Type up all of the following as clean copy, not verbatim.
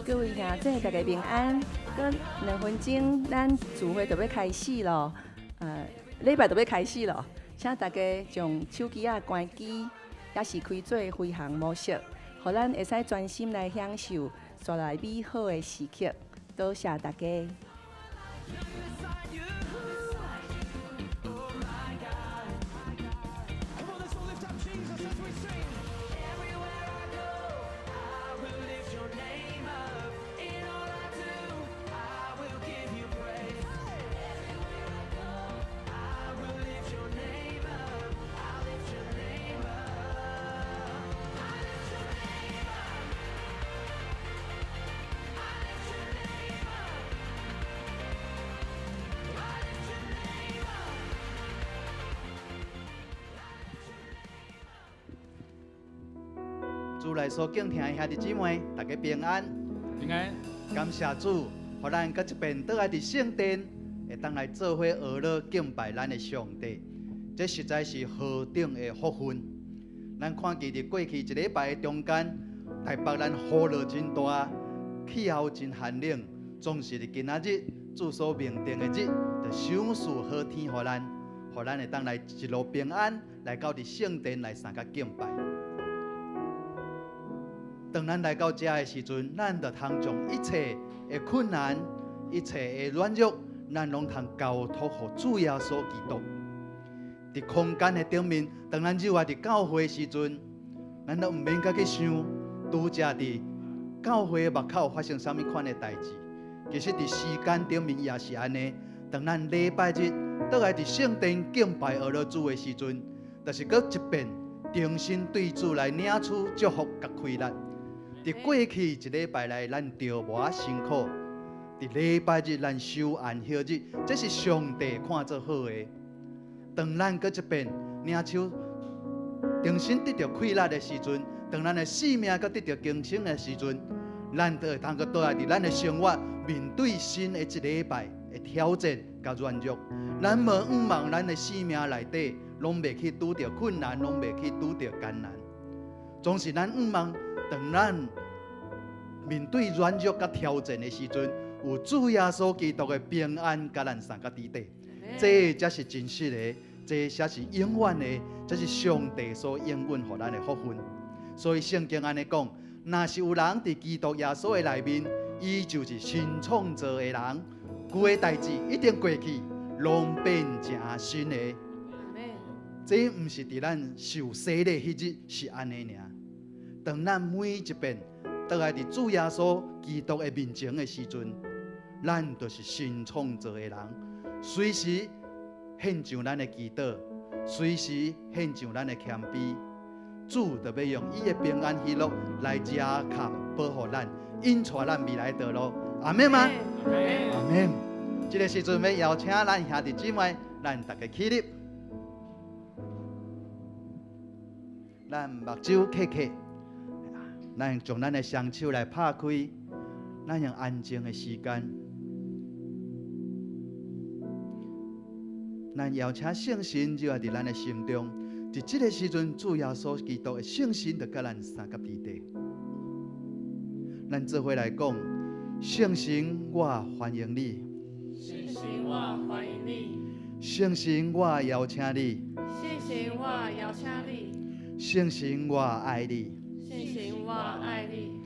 各位兄弟，大家平安。閣2分钟，咱聚會就欲開始咯。禮拜就欲開始咯。請大家將手機仔關機，抑是開做飛行模式，予咱會使專心來享受紲來美好的時刻。多謝大家。 主內所敬聽的兄弟姊妹，大家平安。平安。感謝主，予咱閣一遍倒來佇聖殿，會當來做伙學樂敬拜咱的上帝。這實在是何等的福分！咱看見佇過去一禮拜的中間，台北咱雨落真大，氣候真寒冷，總是佇今仔日主所命定的日，就賞賜好天予咱，予咱會當來一路平安來到佇聖殿來相佮敬拜。當咱來到遮的時陣，咱就通將一切的困難、一切的軟弱，咱攏通交託予主耶穌基督。佇空間的頂面，當咱入來佇教會的時陣，咱都毋免閣去想，拄才佇教會的外口發生啥物款的代誌。其實佇時間頂面也是按呢。當咱禮拜日倒來佇聖殿敬拜阿羅主的時陣，就是閣一遍重新對主來領取祝福佮開力。佇過去一禮拜內，咱著無仔辛苦；佇禮拜日，咱守安息日，這是上帝看做好的。當咱閣一遍領受重新得著氣力的時陣，當咱的生命閣得著更新的時陣，咱就會通閣倒來佇咱的生活面對新的一禮拜的挑戰佮軟弱。咱無向望咱的生命內底，攏袂去拄著困難，攏袂去拄著艱難。總是咱向望，當咱面對軟弱佮挑戰的時陣，有主耶穌基督的平安佮咱相佮佇底，這才是真實的，這才是永遠的，這是上帝所應允予咱的福分。所以聖經按呢講，若是有人佇基督耶穌的內面，伊就是新創造的人，舊的代誌已經過去，攏變成新的。這毋是佇咱受洗禮彼日是按呢爾。當咱每一遍倒來佇主耶穌基督的面前的時陣，咱就是新創造的人，隨時獻上咱的祈禱，隨時獻上咱的謙卑，主就欲用伊的平安喜樂來遮蓋保護咱，引帶咱未來道路。阿們嗎？阿們。這个時陣欲邀請咱兄弟姊妹，咱大家起立，咱目睭瞌瞌。咱將咱的雙手來拍開，咱用安靜的時間，咱邀請聖神入來佇咱的心中。佇這个時陣，主耶穌基督的聖神就佮咱相佮佇底。咱做伙來講，聖神，我歡迎你。聖神，我歡迎你。聖神，我邀請你。聖神，我邀請你。聖神，我愛你。聖神，我愛你。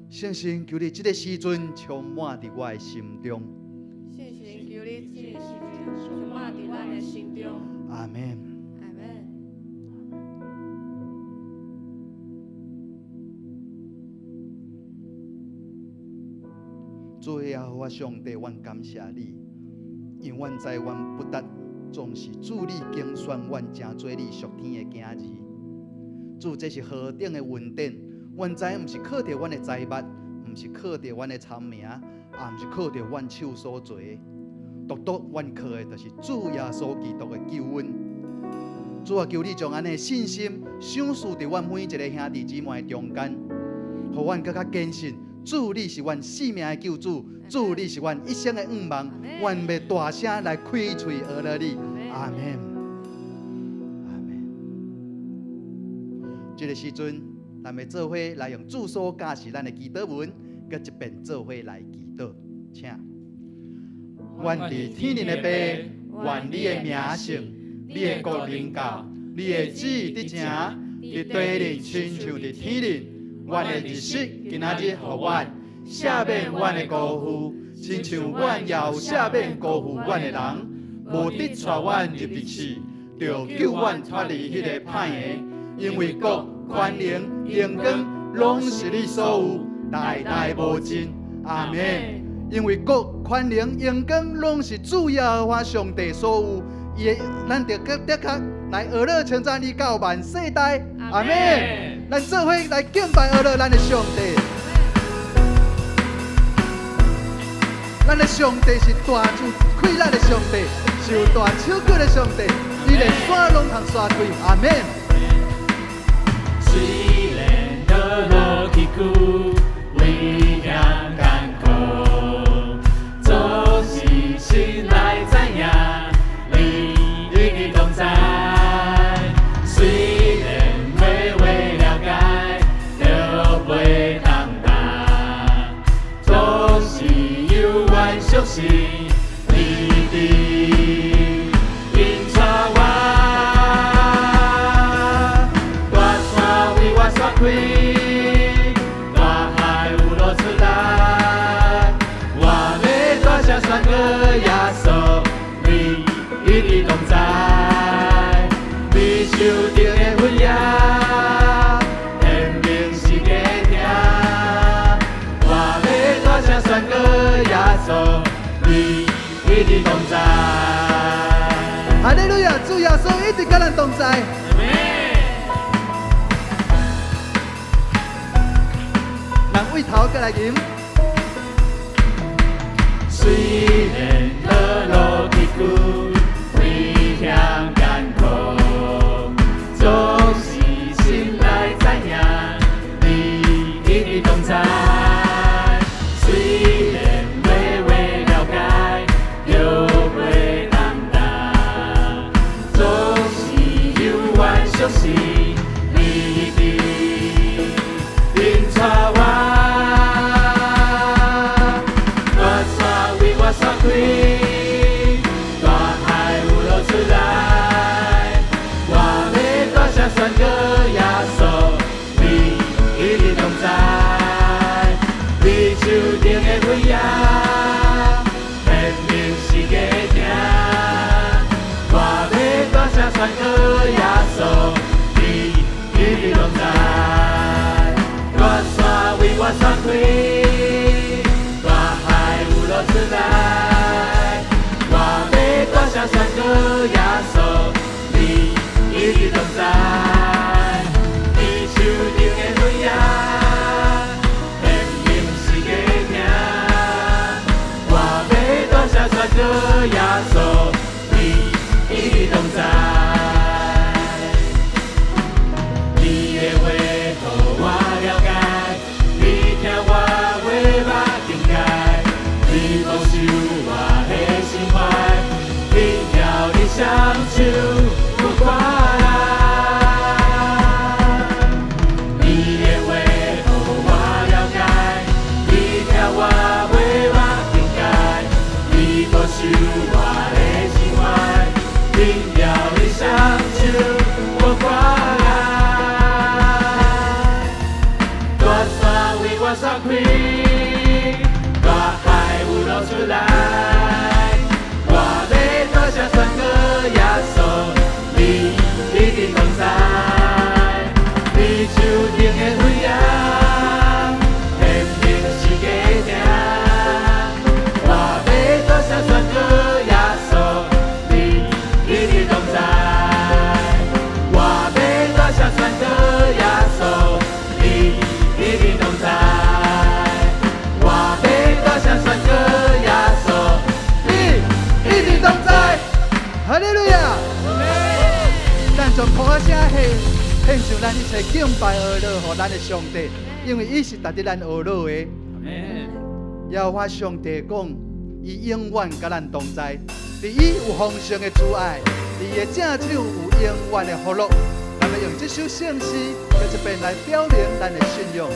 聖神，求你這个時陣充滿佇我的心中。聖神，求你這个時陣充滿佇咱的心中。阿們。阿們。主耶和華上帝，阮感謝你，因為阮知阮不值，總是主你揀選阮，成做你屬天的囝兒。主，這是何等的恩典！阮知毋是靠著阮的財物，毋是靠著阮的聰明，也毋是靠著阮手所做的，獨獨阮靠的，就是主耶穌基督的救恩。主啊，求你將按呢信心賞賜佇阮每一个兄弟姊妹中間，予阮閣較堅信，主你是阮性命的救主，主你是阮一生的向望，阮欲大聲來開喙阿羅你。阿們。這个時陣，咱欲做伙來用主所教示咱的祈禱文，閣一遍做伙來祈禱，請。阮佇天頂的父，願你的名聖，你的國臨到，你的旨意得成，佇地頂親像佇天頂。阮的日食今仔日予阮，赦免阮的辜負，親像阮也有赦免辜負阮的人。無得帶阮入去試，著救阮脫離彼個歹的。因為國、權能、榮光，攏是你所有，代代無盡。阿門。因為國、權能、榮光，攏是主耶和華上帝所有。伊的咱著閣的確來學樂稱讚伊到萬世代。阿門。咱做伙來敬拜阿樂咱的上帝。咱的上帝是大有氣力的上帝，是有大手腳的上帝，伊連山攏通徙開。阿門。雖然落落崎嶇，危險艱苦，總是心內知影，你一直同在。雖然袂會了解，著袂當擔，總是猶原相信你佇引帶我。大山為我徙開，大海有路出來，我欲大聲宣告耶穌，你一直同在。你手頂的份額，顯明是假聽，我欲大聲宣告耶穌，你一直同在。哈利路亞，主耶穌一直佮咱同在。阿們。咱對頭閣來吟。雖然落落崎嶇，危險艱苦，總是心內知影，你一直同在。雖然袂會了解，著袂當擔，總是猶原相信你佇引帶我。大山為我徙開，大海有路出來，我欲大聲宣告耶穌，你一直同在。你手頂的份額，顯明是假聽，我欲大聲宣告耶穌，你一直同在。大山為我徙開，大海有路出來，我欲大聲宣告耶穌，你一直同在。你手頂的份額，顯明是假聽，我欲大聲宣告耶穌，你一直同在。你的話予我了解，你聽我話捌境界，你保守我的心懷，榮耀你雙手有看來。你的話予我了解，你聽我話捌境界，你保守我的心懷，榮耀你雙手有看來。大山為我徙開，大海有路出來，我欲大聲宣告耶穌，你一直同在。你手頂的份額，顯明是假聽，我欲大聲宣告耶穌，你一直同在。我欲大聲宣告耶穌，你一直同在。我欲大聲宣告耶穌，你一直同在。哈利路亞！咱將鼓仔聲獻獻上咱一切敬拜阿樂予咱的上帝，因為伊是值得咱阿樂的。阿們。耶和華上帝講，伊永遠佮咱同在，佇伊有豐盛的慈愛，佇伊的正手有永遠的福樂。咱欲用這首聖詩，閣一遍來表明咱的信仰。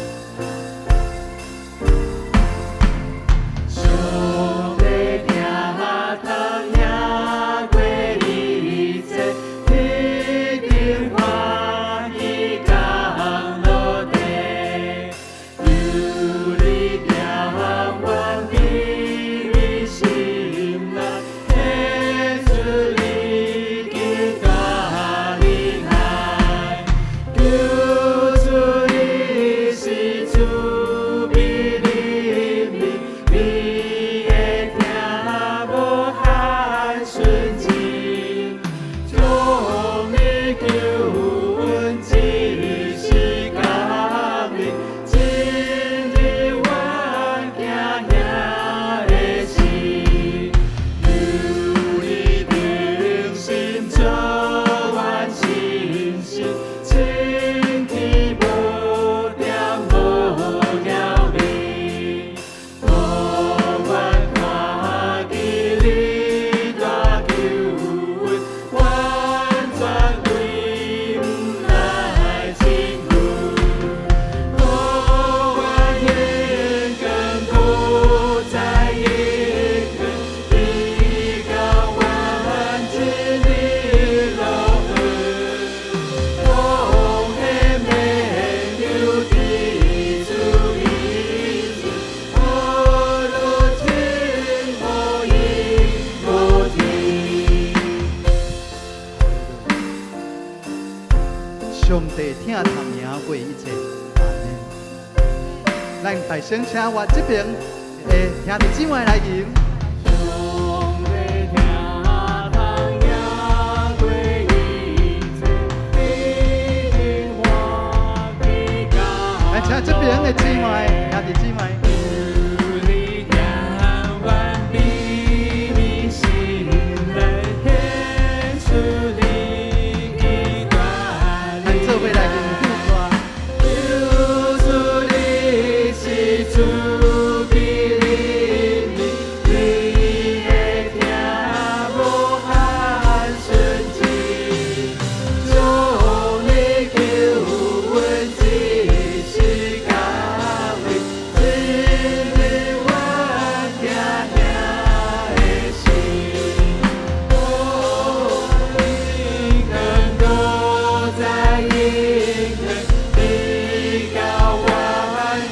帝疼痛贏過一切。阿們。咱大聲請我這邊的兄弟姊妹來吟。上帝疼痛贏過一切，必定歡喜來請這邊的姊妹，兄弟姊妹。求你聽阮卑微心內，顯出你的大咱做伙來吟副歌。求主你是慈悲憐憫，你的疼無限純真，將你救恩一時到位，真理阮疼疼的心。哦，永恆都在永恆，直到萬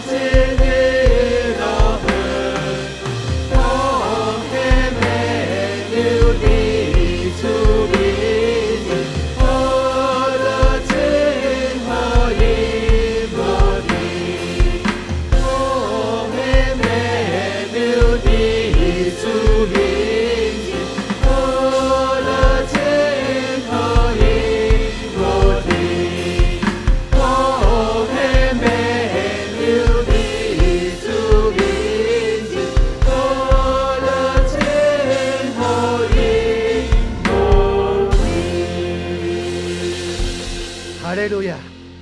日落去。哦，顯明留佇主面前，何樂真好永無止。哦，顯明留佇主面前，何樂真好永無止。哦，顯明留佇主面前，何樂真好永無止。哈利路亞！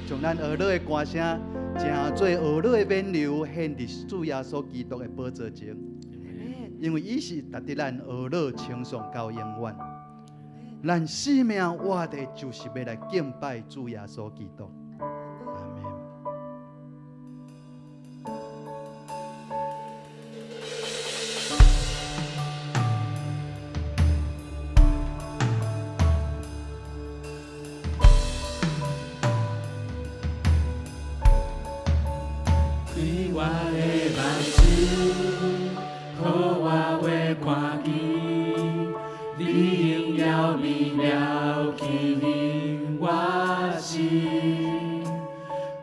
將咱和樂的歌聲，成做和樂的勉勵，獻佇主耶穌基督的寶座前。因為伊是值得咱和樂稱頌到永遠。咱生命活的，就是欲來敬拜主耶穌基督。阿們。開我的目睭，予我會看見，你榮耀美妙吸引我心。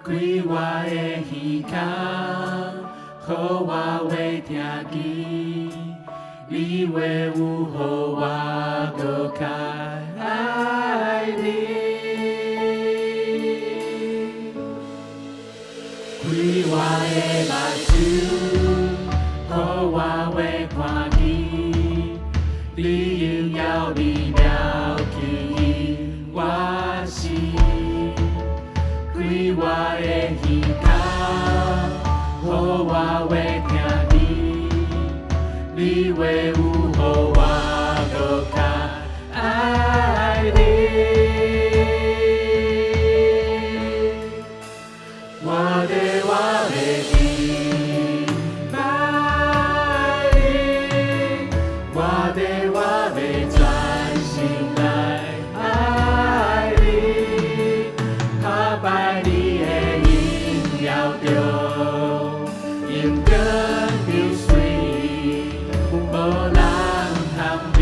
開我的耳孔，予我會聽見，你話有予我閣較愛你。開我的目睭，予我會看見，你榮耀美妙吸引我心。開我的耳孔，予我會聽見，你話有予我閣較愛你。我的我欲敬拜你，我的我欲專心來愛你，下拜你的榮耀中，榮光流水，無人通比。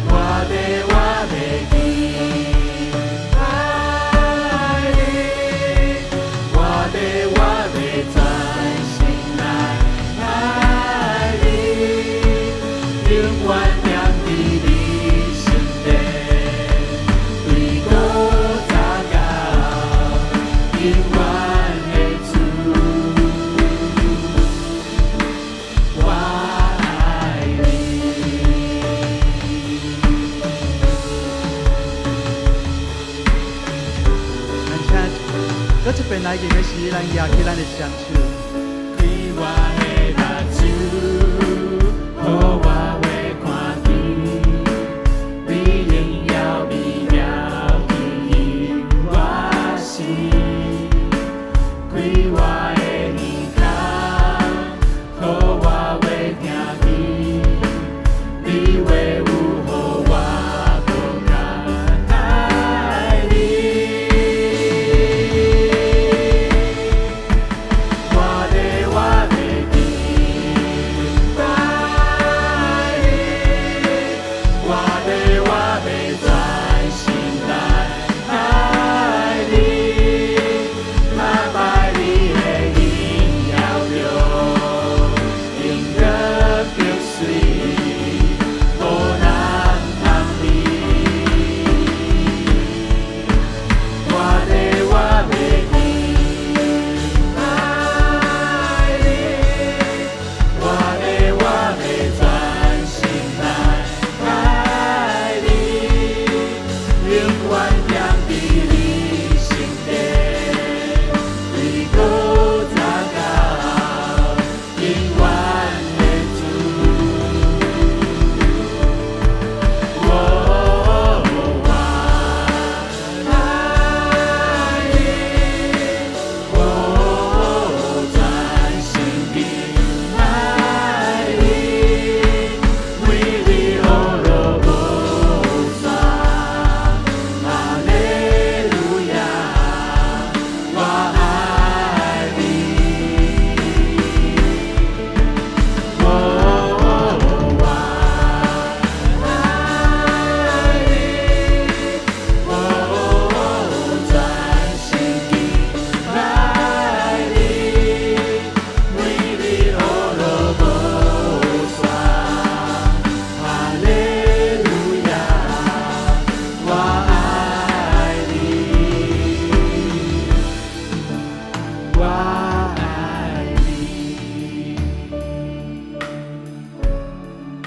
我的我欲敬拜你，我的我欲專心來愛你，永遠踮佇你身邊，對古早到永遠的主，我愛你。咱請閣一遍來吟的時，咱舉起咱的雙手。開我的目睭，予我會看見，你榮耀美妙吸引我心。開我的耳孔，予我會聽見，你話有予我閣較愛你。我永遠的主。我愛你，我專心敬拜你，為你呵樂無煞，哈利路亞，我愛你。我愛你，我專心敬拜你，為你呵樂無煞，哈利路亞，我愛你，我愛你。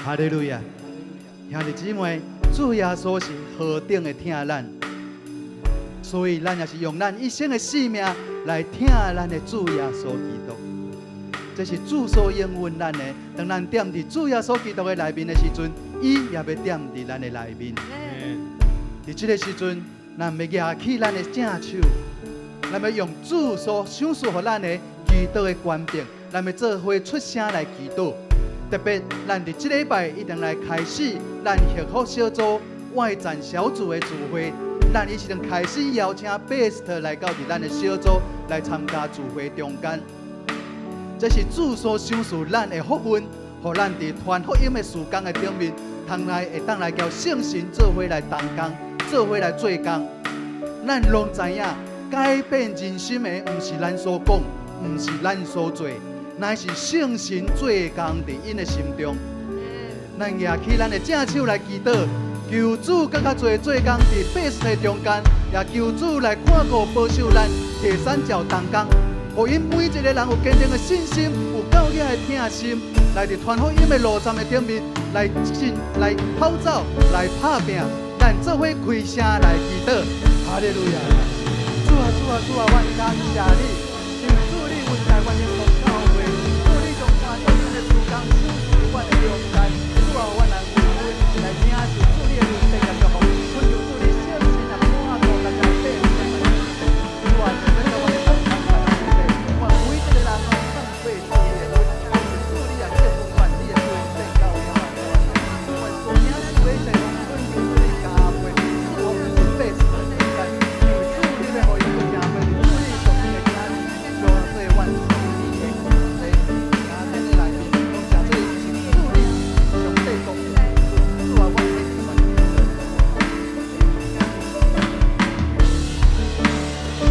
哈利路亞，兄弟姊妹，主耶穌是何等的疼咱，所以咱也是用咱一生的性命來疼咱的主耶穌基督。這是主所應允咱的。當咱踮佇主耶穌基督的內面的時陣，伊也欲踮佇咱的內面。佇這个時陣，咱欲舉起咱的正手，咱欲用主所賞賜予咱的祈禱的權柄，咱欲做伙出聲來祈禱。特別，咱佇這禮拜一定來開始咱幸福小組外展小組的聚會。咱已經開始邀請 Best 來到佇咱的小組來參加聚會中間。這是主所賞賜咱的福分，予咱佇傳福音的事工的頂面，通來會當來交聖神做伙來同工，做伙來做工。咱攏知影，改變人心的，毋是咱所講，毋是咱所做，乃是聖神做工佇𪜶的心中。咱舉起咱的正手來祈禱，求主閣較濟做工佇百姓中間，也求主來看顧保守咱鐵三角同工，予𪜶每一個人有堅定的信心，有夠額的疼心，來佇傳福音的路站的頂面來進來跑走，來拍拚，咱做伙開聲來祈禱。哈利路亞！主啊主啊主啊，阮感謝你，因為主你恩待阮永光教會，主你將傳福音的事工賞賜阮的中間，主啊，阮來為阮來領受主你的恩典佮祝福，懇求主你聖神來看顧大家百姓。主啊，就要阮的同工來阮每一個人攏放過主你的恩，主你也祝福阮，你的恩典到永遠。阮所領受的一切，懇求主你加倍賜福佇百姓的中間，因為主你欲予𪜶閣成為主你屬天的子民，做做阮屬你的子孫。家庭的內面，攏成做是主你上帝國的子孫。主啊，阮懇求你。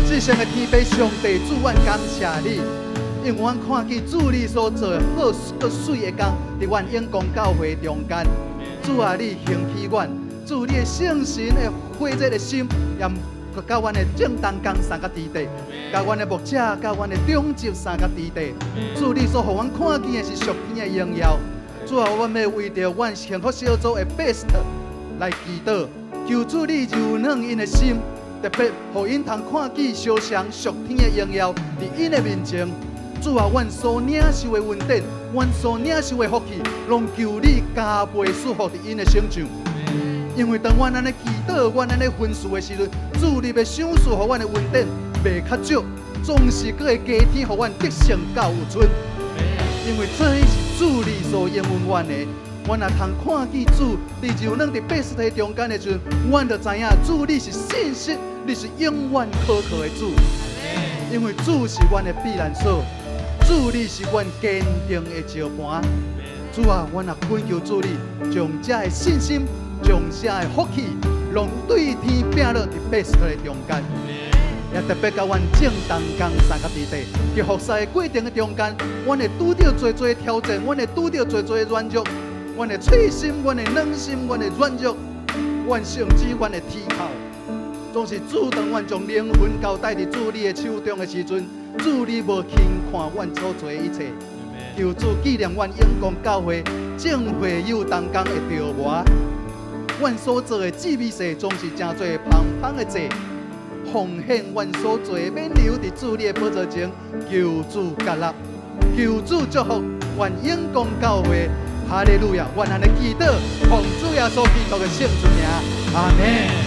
至聖的天父上帝主，阮感謝你，因為阮看見主你所做的好閣媠的工，佇阮永光教會中間。主啊，你興起阮，主你的聖神的火熱的心，也佮阮的眾同工相佮佇地，佮阮的牧者、佮阮的長執相佮佇地。主你所予阮看見的是屬天的榮耀。主啊，阮欲為著阮幸福小組的 best 來祈禱，求主你柔軟𪜶的心。特別予𪜶通看見相像屬天的榮耀佇𪜶的面前。主啊，阮所領受的恩典，阮所領受的福氣，攏求你加倍賜福佇𪜶的身上。因為當阮按呢祈禱，阮按呢吩咐的時陣，主你欲賞賜予阮的恩典袂較少，總是閣會加添予阮得勝到有剩。因為這是主你所應允阮的。阮若通看見主，你就軟佇百姓中間的時陣，阮就知影主你是信實，你是永遠可靠的主。因為主是阮的避難所，主你是阮堅定的石磐。主啊，阮若懇求主你，將這的信心，將這的福氣，攏對天摒落佇百姓的中間。也特別佮阮眾同工相佮佇地，佇服侍的過程的中間，阮會拄著濟濟挑戰，阮會拄著濟濟軟弱，阮的脆心，阮的軟心，阮的軟弱，阮甚至阮的鐵口，總是主當阮將靈魂交代佇主你的手中的時陣，主你無輕看阮所做的一切。求主紀念阮永光教會眾會友同工的著磨，阮所做的祭彌祭總是成做芳芳的祭，奉獻阮所做的免留佇主你的寶座前，求主接納。求主祝福，願永光教會，哈利路亞！願咱的祈禱，奉主耶穌基督的聖尊名，阿們。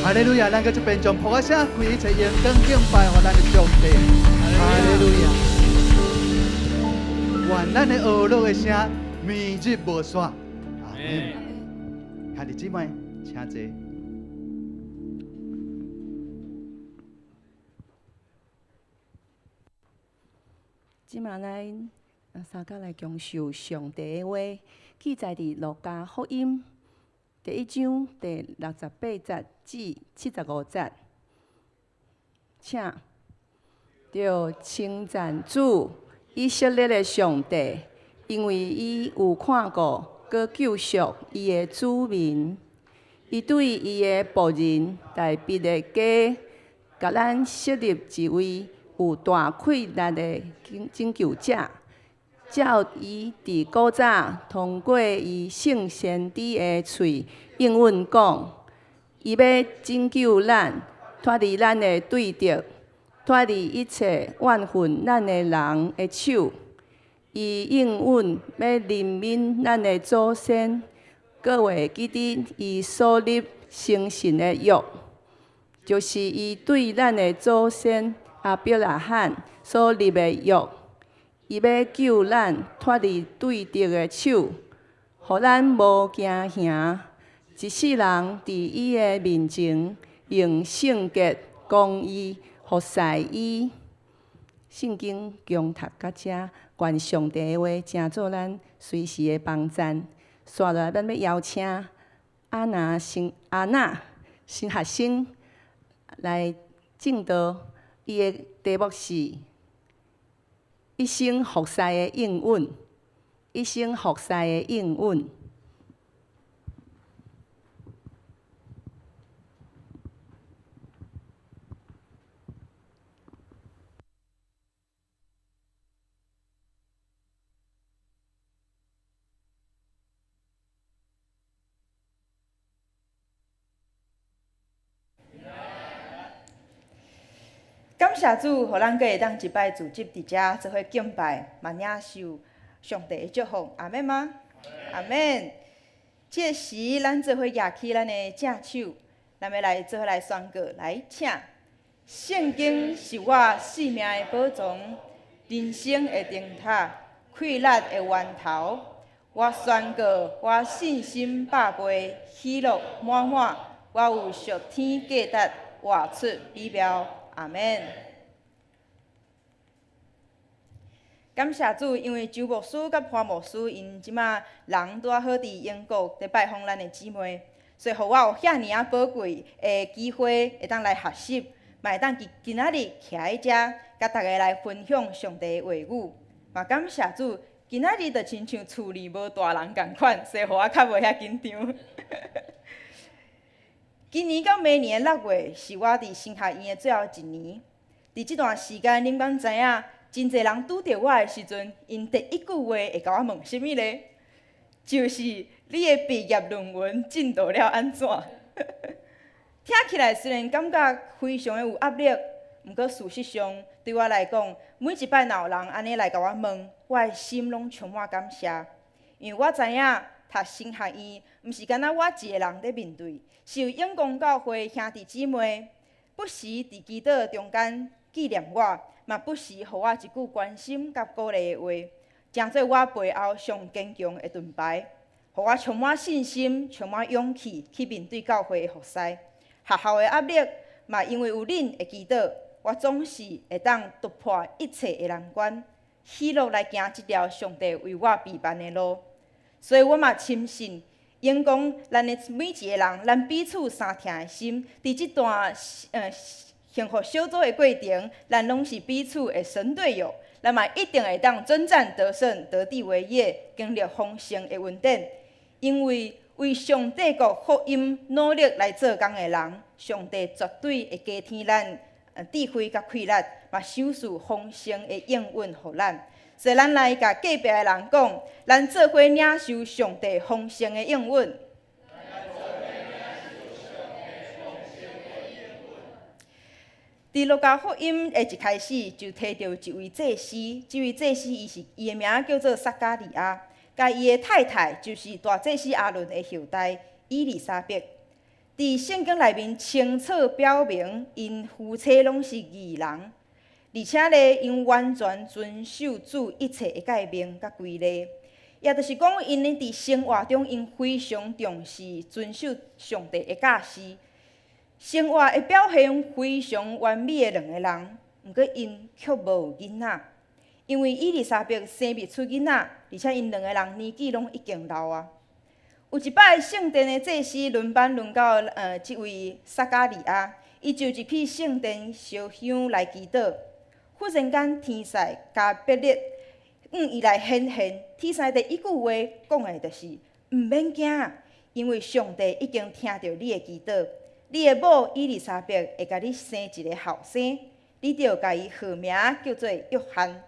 哈利路亞！咱閣這邊將噗仔聲開一切榮光敬拜予咱的上帝。哈利路亞！願咱的呵樂的聲，綿日無煞。阿們。兄弟姊妹，請坐。這馬咱三甲來享受上帝的話，記載佇路加福音第一章第68節至75節，請著稱讚主以色列的上帝，因為伊有看顧閣救贖伊的子民，伊對伊的僕人大衛的家，共咱設立一位有大氣力的拯救者。照伊佇古早通過伊聖先知的喙應允講，伊欲拯救咱，脫離咱的對敵，脫離一切怨恨咱的人的手。伊應允欲憐憫咱的祖先，閣會記得伊所立誠實的約，就是伊對咱的祖先亞伯拉罕所立的約。伊欲救咱脫離對敵的手，予咱無驚嚇。一世人佇伊的面前用聖潔公義服侍伊。聖經恭讀到遮，願上帝的話成做咱隨時的幫贊。紲落來，咱欲邀請阿拿新阿娜新學生來證道，伊的題目是一生服侍的應允，一生服侍的應允。感謝主，予咱閣會當一擺聚集佇遮做伙敬拜，嘛領受上帝的祝福。阿們嗎？阿們。這時，咱做伙舉起咱的正手，咱欲來做伙來宣告，來，請。聖經是我性命的寶藏，人生的燈塔，氣力的源頭。我宣告，我信心百倍，喜樂滿滿。我有屬天價值，活出美妙。阿們。感謝主，因為周牧師佮潘牧師𪜶這馬人拄仔好佇英國佇拜訪咱的姊妹，所以予我有遐爾仔寶貴的機會，會當來學習，嘛會當佇今仔日徛佇遮，佮大家來分享上帝的話語。嘛感謝主，今仔日就親像厝裡無大人仝款，所以予我較袂遐緊張。今年到明年的6月是我佇神學院的最後一年，佇這段時間，恁敢知影？真濟人拄著我的時陣，𪜶第一句話會共我問啥物咧？就是你的畢業論文進度了按怎？聽起來雖然感覺非常的有壓力，毋過事實上對我來講，每一擺若有人按呢來共我問，我的心攏充滿感謝，因為我知影讀神學院毋是干焦我一个人佇面對，是有永光教會兄弟姊妹不時佇祈禱中間紀念我，嘛不時予我一句關心佮鼓勵的話，成做我背後上堅強的盾牌，予我充滿信心、充滿勇氣去面對教會的服侍。學校的壓力，嘛因為有恁的祈禱，我總是會當突破一切的難關，喜樂來行這條上帝為我備辦的路。所以我嘛深信，永光咱的每一个人，咱彼此相疼的心，佇這段幸福小組的過程，咱攏是彼此的神隊友，咱嘛一定會當征戰得勝，得地為業，經歷豐盛的恩典。因為為上帝國福音努力來做工的人，上帝絕對會加添咱智慧佮氣力，嘛賞賜豐盛的應允予咱。所以，咱來共隔壁的人講，咱做伙領受上帝豐盛的應允。佇路加福音的一開始就提著一位祭司，這位祭司伊是伊的名叫做撒迦利亞，佮伊的太太就是大祭司亞倫的後代以利沙伯。佇聖經內面清楚表明，𪜶夫妻攏是義人，而且咧，𪜶完全遵守主一切的誡命佮規例，也就是講，𪜶咧佇生活中，𪜶非常重視遵守上帝的教示。生活的表現非常完美的兩个人，毋過𪜶卻無囡仔，因為以利沙伯生袂出囡仔，而且𪜶兩个人年紀攏已經老啊。有一擺聖殿的祭司輪班輪到這位撒迦利亞，伊就入去聖殿燒香來祈禱。忽然間，天使加百列向伊來顯現，天使第一句話講的就是：毋免驚，因為上帝已經聽著你的祈禱。你的某以利沙伯會共你生一个後生，你著共伊號名叫做約翰。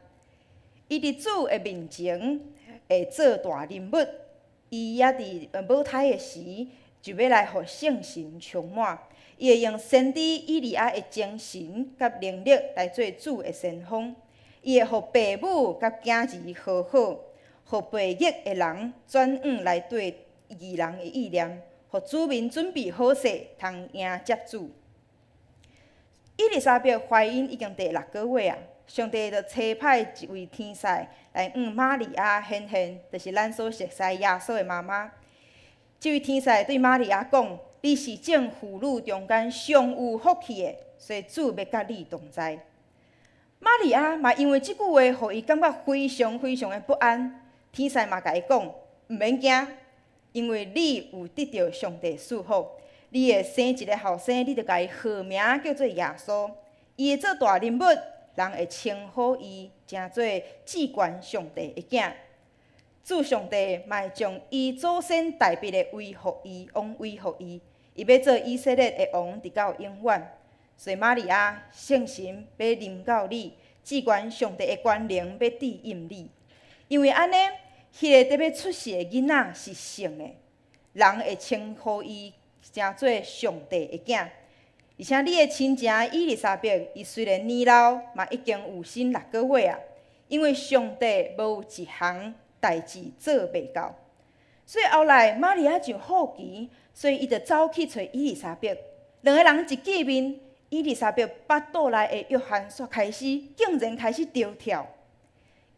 伊佇主的面前會做大人物，伊猶佇母胎的時就欲來予聖神充滿，伊會用先知以利亞的精神佮能力來做主的先鋒。伊會予父母佮囝兒和好，予背逆的人轉向來對義人的意念。予子民準備好勢，通迎接主。以利沙伯懷孕已經第六个月啊，上帝就差派一位天使來向瑪利亞顯現，就是咱所熟悉耶穌的媽媽。這位天使對瑪利亞講：你是眾婦女中間上有福氣的，所以主欲佮你同在。瑪利亞嘛因為這句話，予伊感覺非常非常的不安。天使嘛共伊講：毋免驚。因為你有得著上帝賜福，你會生一个後生，你就共伊號名叫做耶穌。伊會做大人物，人會稱呼伊成做至懸上帝的囝。主上帝嘛會將伊祖先大衛的位予伊，王位予伊，伊欲做以色列的王，直到永遠。所以瑪利亞，聖神欲臨到你，至懸上帝的權能欲庇蔭你。因為按呢，彼个佇欲出世的囡仔是聖的，人會稱呼伊成做上帝的囝。而且你的親情以利沙伯，伊雖然年老，嘛已經有身六个月啊。因為上帝無一項代誌做袂到。所以後來瑪利亞就好奇，所以伊就走去揣伊麗莎白。兩个人一見面，伊麗莎白腹肚內的約翰煞開始，竟然開始著跳。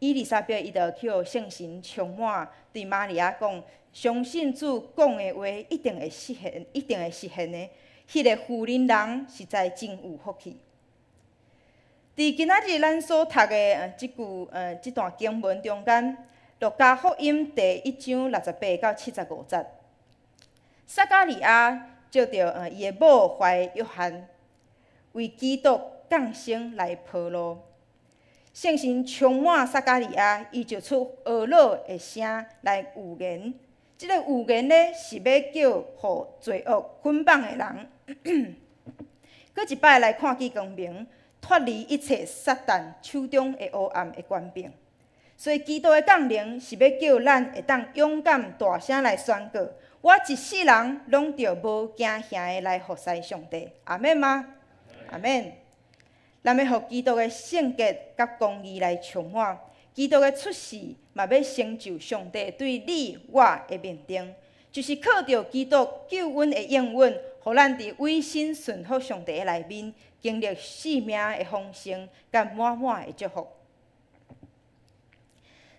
伊麗莎白伊就去予聖神充滿，對瑪利亞講：相信主講的話一定會實現，一定會實現的。彼个婦人人實在真有福氣。佇今仔日咱所讀的這句這段經文中間，路加福音第一章68到75節，撒迦利亞藉著伊的某懷約翰，為基督降生來鋪路。聖神充滿撒迦利亞，伊就出呵咾的聲來預言。這个預言呢，是欲叫予罪惡捆綁的人，閣一擺來看見光明，脫離一切撒旦手中的黑暗的權柄。所以基督的降臨是欲叫咱會當勇敢大聲來宣告：我一世人攏著無驚嚇的來服侍上帝。阿們嗎？阿們。咱欲予基督的聖潔佮公義來充滿，基督的出世嘛欲成就上帝對你我的命定，就是靠著基督救恩的應允，予咱佇委身順服上帝的內面，經歷生命的豐盛佮滿滿的祝福。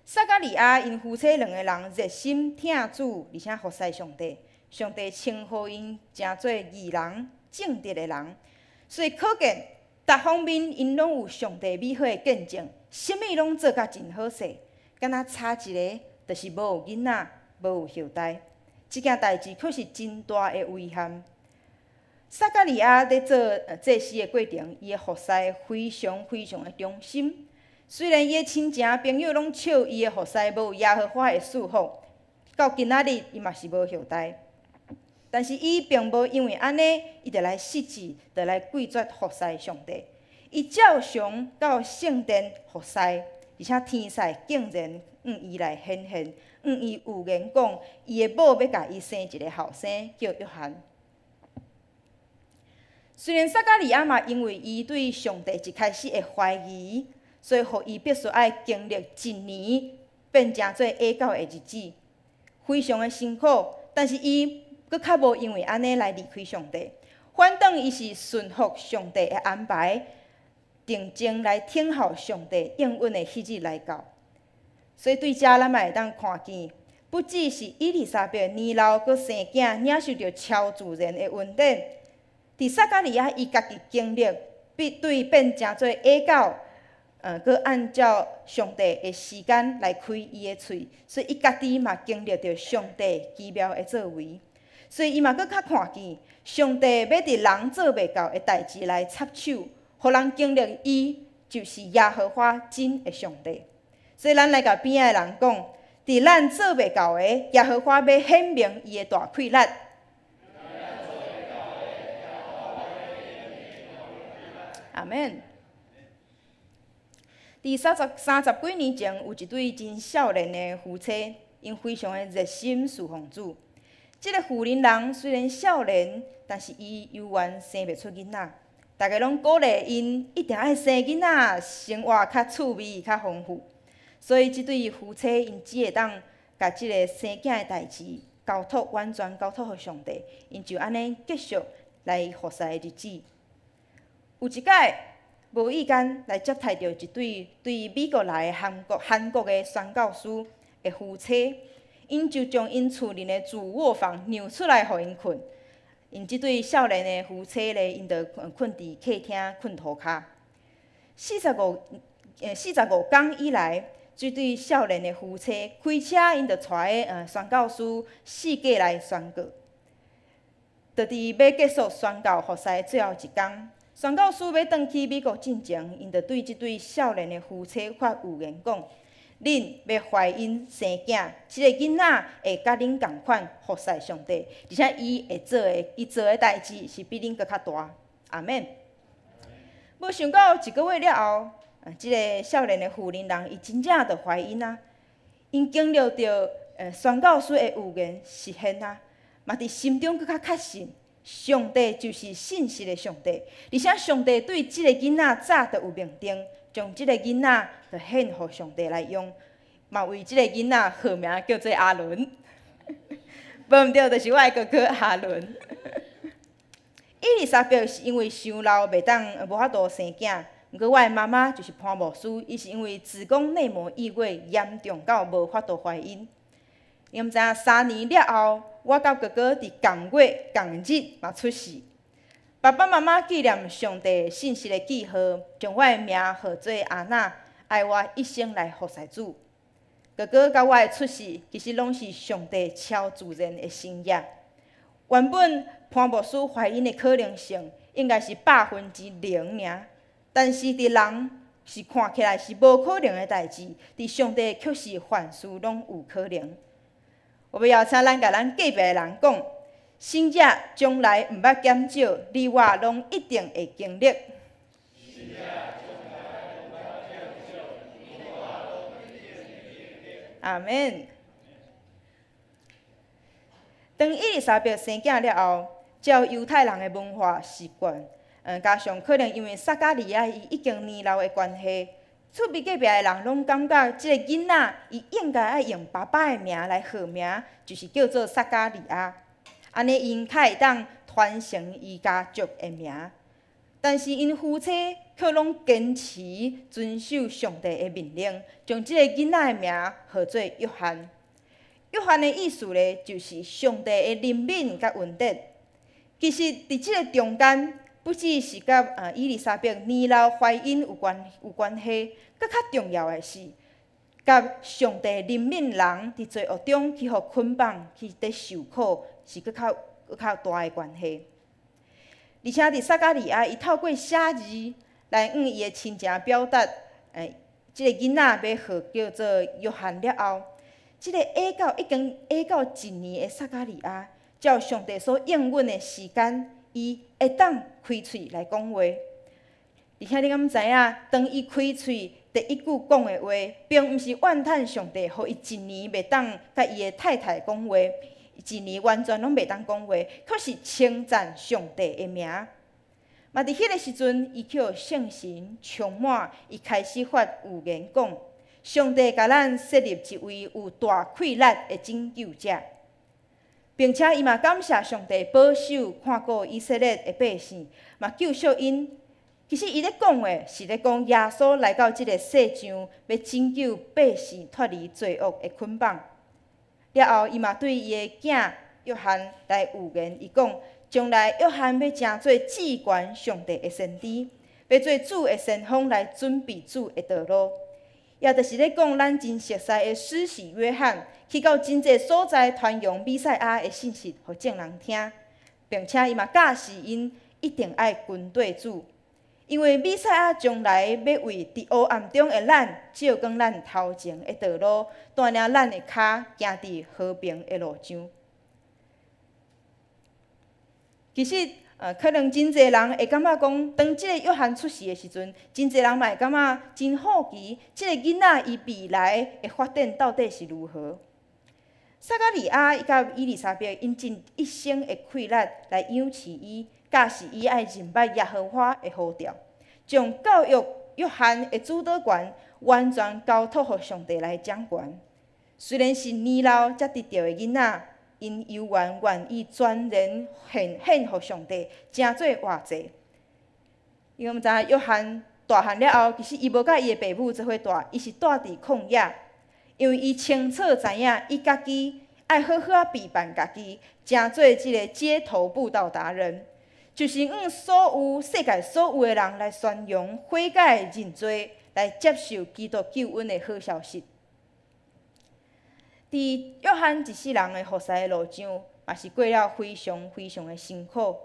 撒迦利亞𪜶夫妻兩个人熱心疼主，而且服侍上帝，上帝稱呼𪜶成做義人、正直的人，所以可見，逐方面𪜶攏有上帝美好的見證，啥物攏做甲真好勢，敢若差一个，就是無有囡仔，無有後代。這件代誌卻是真大的遺憾。撒迦利亞佇做祭司的過程，伊的服侍非常非常的忠心。雖然伊的親情朋友攏笑伊的服侍無有耶和華的賜福，到今仔日伊嘛是無後代。但是伊並無因為按呢，伊就來失志，就來拒絕服侍上帝。伊照常到聖殿服侍，而且天使竟然向伊來顯現，向伊預言講，伊的某欲共伊生一個後生，叫約翰。雖然撒迦利亞嘛，因為伊對上帝一開始的懷疑，所以予伊必須愛經歷一年變成做啞狗的日子，非常的辛苦。但是伊閣較無因為按呢來離開上帝，反轉伊是順服上帝的安排，定睛來等候上帝應允的彼日來到。所以對遮咱嘛會當看見，不只是伊麗莎白年老閣生囝，領受著超自然的恩典。佇撒迦利亞伊家己經歷，變對變成做啞狗，閣按照上帝的時間來開伊的喙，所以伊家己嘛經歷著上帝奇妙的作為。所以伊嘛閣較看見，上帝欲佇人做袂到的代誌來插手，予人經歷伊就是耶和華真的上帝。所以咱來共邊仔的人講，佇咱做袂到的，耶和華欲顯明伊的大氣力。阿們。佇三十幾年前，有一對真少年的夫妻，𪜶非常的熱心侍奉主。這个婦人人雖然少年，但是伊猶原生袂出囡仔。大家攏鼓勵𪜶一定愛生囡仔，生活較趣味、較豐富。所以這對夫妻𪜶只會當共這个生囝的代誌交託，完全交託予上帝。𪜶就按呢繼續來服侍的日子。有一擺無意間來接待著一對對美國來的韓國的宣教師的夫妻，𪜶就將𪜶厝內的主臥房讓出來予𪜶睏。𪜶這對少年的夫妻咧，𪜶就睏佇客廳睏塗跤。45工以來，這對少年的夫妻開車，𪜶就帶宣教師四界來宣告。就佇欲結束宣教服侍最後一工，宣教師欲轉去美國進前，𪜶就對這對少年的夫妻發預言講：恁欲懷孕生囝，這个囡仔會佮恁仝款服侍上帝，而且伊會做的，伊做的代誌是比恁閣較大。阿們。無想到一个月了後，這个少年的婦人人，伊真正就懷孕啊！𪜶經歷著宣教師的預言實現啊，嘛佇心中閣較確信，上帝就是信實的上帝，而且上帝對這个囡仔早就有命定，將這个囡仔就獻予上帝來用，嘛為這个囡仔號名叫做阿倫。無毋對，就是我的哥哥阿倫。伊麗莎白是因為傷老，袂當無法度生囝。毋過我的媽媽就是潘牧師，伊是因為子宮內膜異位嚴重到無法度懷孕。你毋知影3年了後，我佮哥哥佇仝月仝日嘛出世。爸爸媽媽紀念上帝信實的記號，將我的名號做阿娜，愛我一生來服侍主。哥哥佮我的出世，其實攏是上帝超自然的神蹟。原本潘牧師懷孕的可能性應該是0%爾，但是佇人是看起來是無可能的代誌，佇上帝卻是凡事攏有可能。我欲邀請咱共咱隔壁的人講，神蹟從來毋捌減少，你我攏一定會經歷。阿們。當伊麗莎白生囝了後，照猶太人的文化習慣，加上可能因為撒迦利亞伊已經年老的關係，厝邊隔壁的人攏感覺這个囡仔伊應該愛用爸爸的名來號名，就是叫做撒迦利亞，按呢𪜶較會當傳承伊家族的名。但是𪜶夫妻卻攏堅持遵守上帝的命令，將這个囡仔的名號做約翰。約翰的意思咧，就是上帝的憐憫佮恩典。其實，佇這个中間，不只是佮伊麗莎白年老懷孕有關係，閣較重要的是，佮上帝憐憫人佇罪惡中去予捆綁、去佇受苦，是閣較大的關係。而且佇撒迦利亞，伊透過寫字來向伊的親情表達，這个囡仔欲號叫做約翰了後，這个已經下到一年的撒迦利亞，照上帝所應允的時間，伊會當開喙來講話。而且你敢知影，當伊開喙第一句講的話，並毋是怨嘆上帝，予伊一年袂當佮伊的太太講話，一年完全攏袂當講話，卻是稱讚上帝的名。嘛，佇彼个時陣，伊予聖神充滿，伊開始發預言講，上帝共咱設立一位有大氣力的拯救者，並且伊嘛感謝上帝保守看顧以色列的百姓，嘛救贖𪜶。其實伊咧講的是咧講耶穌來到這个世上，欲拯救百姓脫離罪惡的捆綁。了後，伊嘛對伊的囝約翰來預言，伊講將來約翰欲成做至懸上帝的先知，欲做主的先鋒來準備主的道路。也就是咧講，咱真熟似的施洗約翰，去到真濟所在傳揚彌賽亞的信息，予眾人聽，並且伊嘛教示𪜶一定愛跟綴主，因為彌賽亞將來欲為佇黑暗中的咱照光咱頭前的道路，帶領咱的跤行佇和平的路上。其實，可能真濟人會感覺講，當這个約翰出世的時陣，真濟人嘛會感覺真好奇，這个囡仔伊未來的發展到底是如何？撒迦利亞伊佮伊麗莎白𪜶盡一生的氣力來養飼伊，教示伊愛認捌耶和華的呼召，將教育約翰的主導權完全交託予上帝來掌權。雖然是年老才得著的囡仔，𪜶猶原願意全然獻予上帝，成做活祭。因為毋知影約翰大漢了後，其實伊無佮伊的爸母做伙蹛，伊是蹛佇曠野，因為伊清楚知影，伊家己愛好好仔備辦家己，成做這个街頭布道達人，就是向所有世界所有的人來宣揚悔改認罪，來接受基督救恩的好消息。佇約翰一世人的服侍的路上，嘛是過了非常非常的辛苦。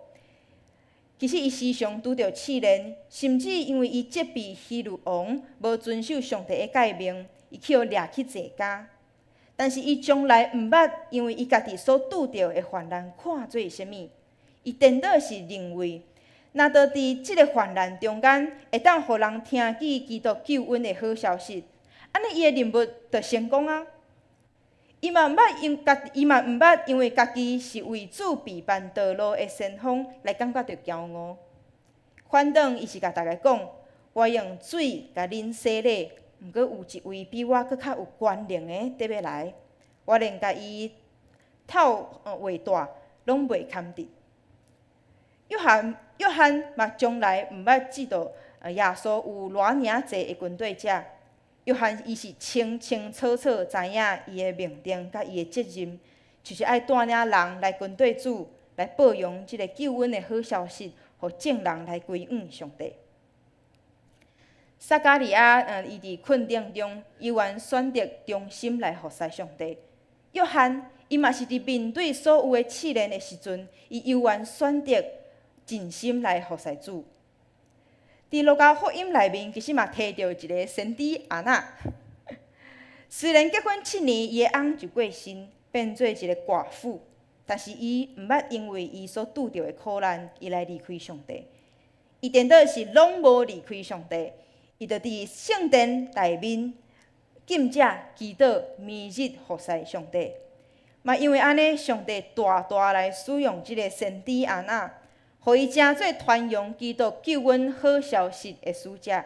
其實伊時常拄著試煉，甚至因為伊責備希律王無遵守上帝的誡命，伊去予掠去坐監。但是伊從來毋捌因為伊家己所拄著的患難看做啥物，伊顛倒是認為，若著佇這个患難中間，會當予人聽見基督救恩的好消息，按呢伊的任務就成功啊！伊嘛毋捌因為家己是為主備辦道路的先鋒來感覺著驕傲。反轉伊是共大家講：我用水共恁洗禮，毋過有一位比我閣較有權能的佇欲來，我連共伊透畫帶攏袂堪得。約翰約翰嘛從來毋捌知道耶穌有偌爾濟的跟隨者。約翰伊是清清楚楚知影伊的命定佮伊的責任，就是愛帶領人來跟隨主，來報揚這个救恩的好消息，予眾人來歸向上帝。撒迦利亞，伊佇困境中猶原選擇忠心來服侍上帝。約翰，伊嘛是佇面對所有的試煉的時陣，伊猶原選擇盡心來服侍主。佇路加福音內面，其實嘛提著一个先知亞那。雖然結婚7年，伊的翁就過身，變做一个寡婦，但是伊毋捌因為伊所拄著的苦難，伊來離開上帝。伊顛倒是攏無離開上帝，伊就佇聖殿內面禁食、祈禱、每日服侍上帝。嘛因為按呢，上帝大大來使用這个先知亞那，予伊成做傳揚基督救恩好消息的使者。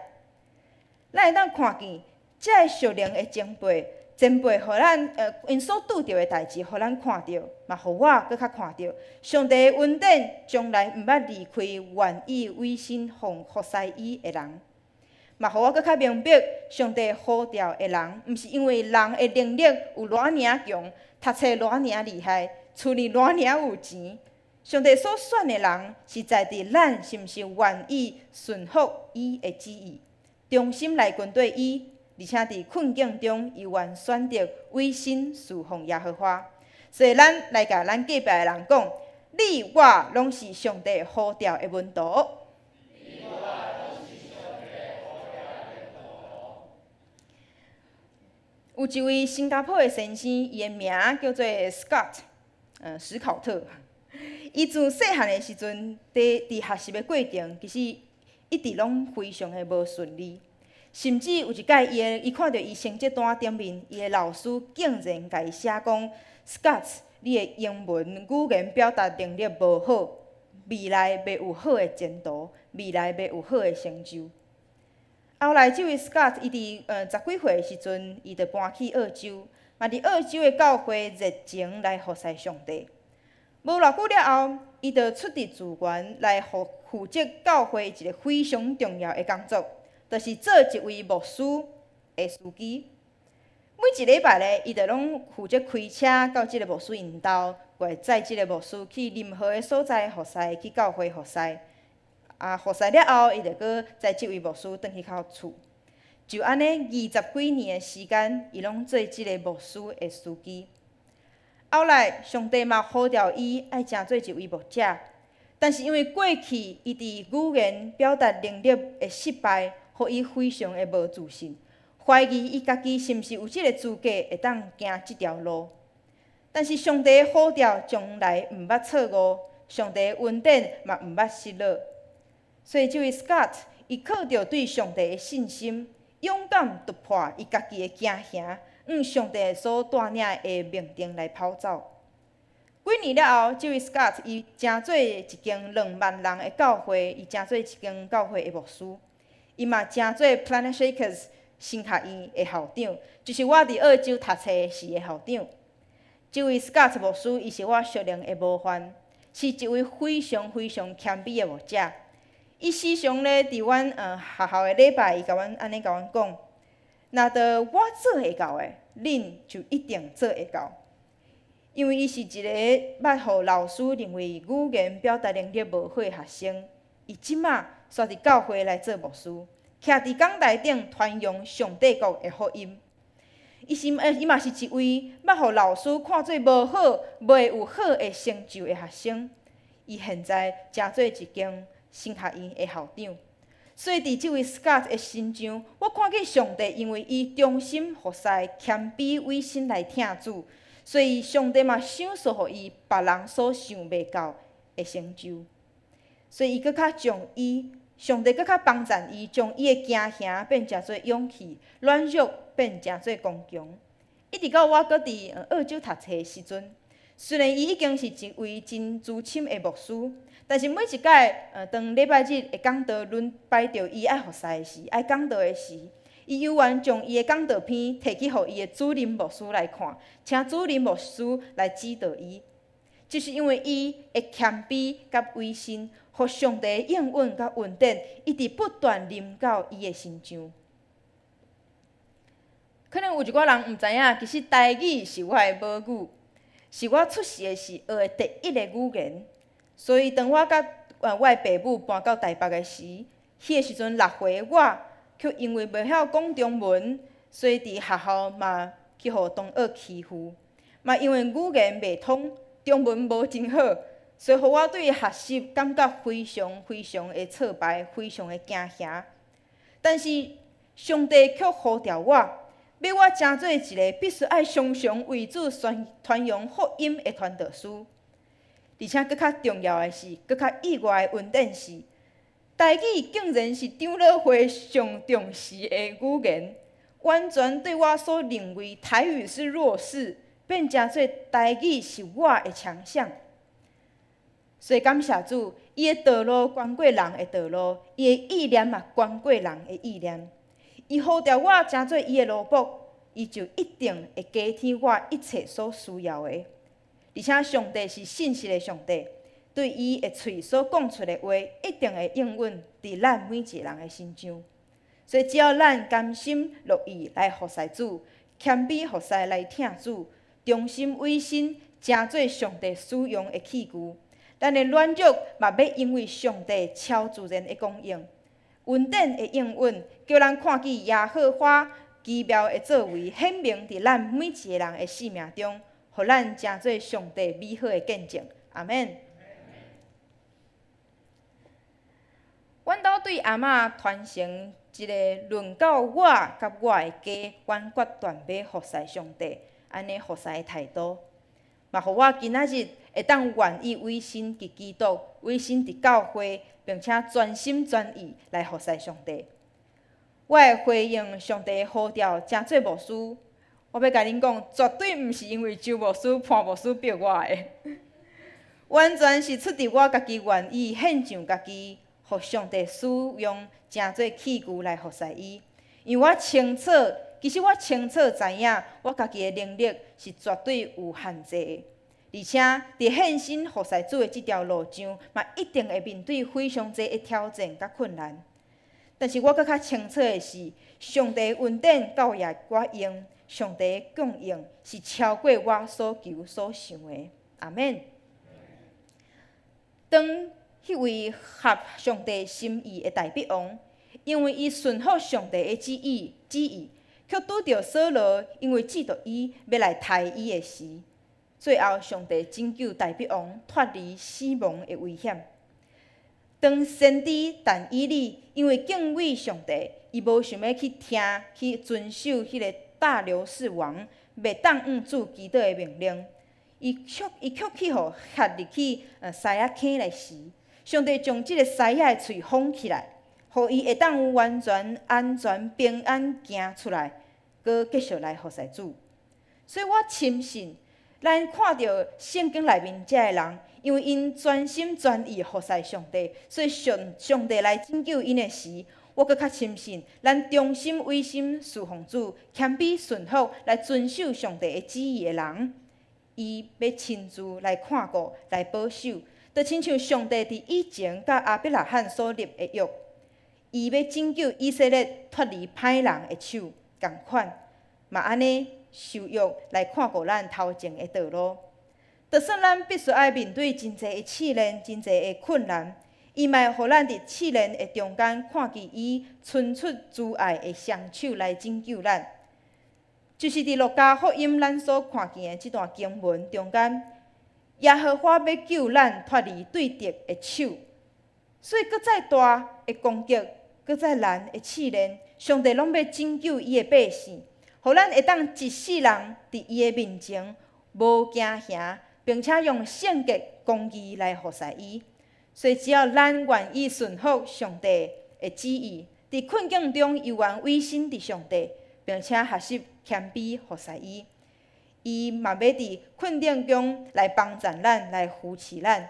咱會當看見，這个屬靈的前輩，前輩予咱𪜶所拄著的代誌，予咱看著，嘛予我閣較看著，上帝的恩典從來毋捌離開願意委身奉服侍伊的人，嘛予我閣較明白，上帝呼召的人，毋是因為人的能力有偌爾強，讀冊偌爾厲害，厝裡偌爾有錢。上帝所選的人，是在佇咱是毋是願意順服伊的旨意，忠心來跟隨伊，而且佇困境中猶原選擇委身事奉耶和華。所以，咱來共咱隔壁的人講：你我攏是上帝呼召的門徒。你我攏是上帝呼召的門徒。有一位新加坡的先生，伊的名叫做 Scott，史考特。伊自細漢的時陣，佇學習的過程，其實一直攏非常的無順利。甚至有一擺，伊看著伊成績單頂面，伊的老師竟然共伊寫講：Scott，你的英文語言表達能力無好，未來袂有好的前途，未來袂有好的成就。後來，這位 Scott 伊佇十幾歲的時陣，伊就搬去澳洲，嘛佇澳洲的教會熱情來服侍上帝。無偌久了後，伊就出佇資源來負責教會一个非常重要的工作，就是做一位牧師的司機。每一禮拜咧，伊就攏負責開車到這个牧師𪜶兜，過來載這个牧師去任何的所在服侍，去教會服侍。啊，服侍了後，伊就閣載這位牧師轉去到厝。就按呢，二十幾年的時間，伊攏做這个牧師的司機。後來，上帝嘛呼召伊愛成做一位牧者，但是因為過去伊佇語言表達能力的失敗，予伊非常的無自信，懷疑伊家己是毋是有這个資格會當行這條路。但是上帝的呼召從來毋捌錯誤，上帝的恩典嘛毋捌失落。所以這位 Scott，伊靠著對上帝的信心，勇敢突破伊家己的驚嚇，向上帝所帶領的命定來跑走。幾年了後，這位 Scott 伊成做一間2萬人的教會，伊成做一間教會的牧師，伊嘛成做 Planet Shakers 神學院的校長，就是我佇澳洲讀冊時的校長。這位 Scott 牧師，伊是我屬靈的模範，是一位非常非常謙卑的牧者。伊時常咧佇阮學校的禮拜，伊共阮按呢共阮講：若著我做會到的，恁就一定做會到。因為伊是一个捌予老師認為語言表達能力無好的學生，伊這馬煞佇教會來做牧師，徛佇講台頂傳揚上帝國的福音。伊嘛是一位捌予老師看做無好、袂有好的成就的學生，伊現在成做一間神學院的校長。所以，佇這位 Scott 的身上，我看見上帝因為伊忠心服侍、謙卑委身來疼主，所以上帝嘛賞賜予伊別人所想袂到的成就。所以，伊閣較將伊，上帝閣較幫贊伊，將伊的驚嚇變成做勇氣，軟弱變成做剛強。一直到我閣佇澳洲讀冊的時陣，雖然伊已經是一位真資深的牧師，但是每一擺，當禮拜日的講道輪擺著伊愛服侍的時，愛講道的時，伊猶原將伊的講道篇提去予伊的主任牧師來看，請主任牧師來指導伊。就是因為伊的謙卑佮委身，予上帝應允佮恩典一直不斷臨到伊的身上。可能有一寡人毋知影，其實台語是我的母語，是我出世的時學的第一个語言。所以當我佮我的爸母搬到台北的時，彼个時陣6歲我，卻因為袂曉講中文，所以佇學校嘛去予同學欺負，嘛因為語言袂通，中文無真好，所以予我對學習感覺非常非常的挫敗，非常的驚嚇。但是上帝卻呼召我，欲我成做一个必須愛常常為主宣傳揚福音的傳道師。而且閣較重要的是，閣較意外的恩典是，台語竟然是長老會上重視的語言，完全對我所認為台語是弱勢，變成做台語是我的強項。所以感謝主，伊的道路懸過人的道路，伊的意念嘛懸過人的意念。伊呼召我成做伊的奴僕，伊就一定會加添我一切所需要的。而且上帝是信實的上帝，對伊的喙所講出的話，一定會應允佇咱每一个人的身上。所以只要咱甘心樂意來服侍主，謙卑服侍來疼主，忠心委身，成做上帝使用的器具，咱的軟弱嘛欲因為上帝超自然的供應、恩典的應允，叫咱看見耶和華奇妙的作為，顯明佇咱每一个人的生命中，予咱成做上帝美好的見證。阿們。阮兜對阿嬤傳承一个論到我佮我的家，阮決斷欲服侍上帝，按呢服侍的態度，嘛予我今仔日會當願意委身佇基督，委身佇教會，並且全心全意來服侍上帝。我會回應上帝呼召，成做牧師。我欲共恁講，絕對毋是因為周牧師、潘牧師逼我的，完全是出佇我家己願意獻上家己，予上帝使用，成做器具來服侍伊。因為我清楚，其實我清楚知影，我家己的能力是絕對有限制的，而且佇獻身服侍主的這條路上，嘛一定會面對非常濟的挑戰佮困難。但是我閣較清楚的是，上帝恩典夠予我用，上帝的供應是超過我所求所想的。阿們。當彼位合上帝心意的大衛王，因為伊順服上帝的旨意，卻拄著掃羅因為嫉妒伊欲來刣伊的時，最後上帝拯救大衛王脫離死亡的危險。當先知但以理因為敬畏上帝，伊無想欲去聽去遵守彼个大流士王袂當向主祈禱的命令，伊卻去予縋入去獅仔坑內時，上帝將這个獅仔的喙封起來，予伊會當完全安全平安行出來，閣繼續來服侍主。所以我深信，咱看著聖經內面這个人，因為𪜶全心全意服侍上帝，所以上帝來拯救𪜶的時，我閣較深信，咱忠心委身侍奉主，謙卑順服來遵守上帝的旨意的人，伊欲親自來看顧、來保守，就親像上帝佇以前佮亞伯拉罕所立的約，伊欲拯救以色列脫離歹人的手，仝款，嘛按呢守約來看顧咱頭前的道路。就算咱必須愛面對真濟的試煉、真濟的困難，伊嘛會予咱佇試煉的中間看見伊伸出慈愛的雙手來拯救咱。就是佇路加福音咱所看見的這段經文中間，耶和華欲救咱脫離對敵的手，所以閣再大的攻擊，閣再難的試煉，上帝攏欲拯救伊的百姓，予咱會當一世人佇伊的面前無驚嚇，並且用聖潔公義來服侍伊。所以只要咱願意順服上帝的旨意，佇困境中猶原委身佇上帝，並且學習謙卑服侍伊，伊嘛欲佇困境中來幫助咱，來扶持咱，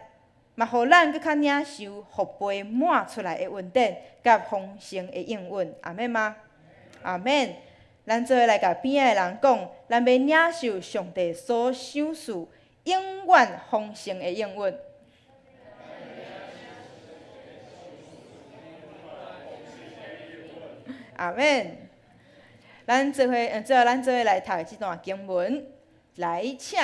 嘛予咱閣較領受福杯滿出來的恩典，佮豐盛的應允。阿們嗎？阿們。咱做伙來共邊仔的人講，咱欲領受上帝所賞賜永遠豐盛的應允。阿們。咱做伙，最後咱做伙來讀這段經文，來請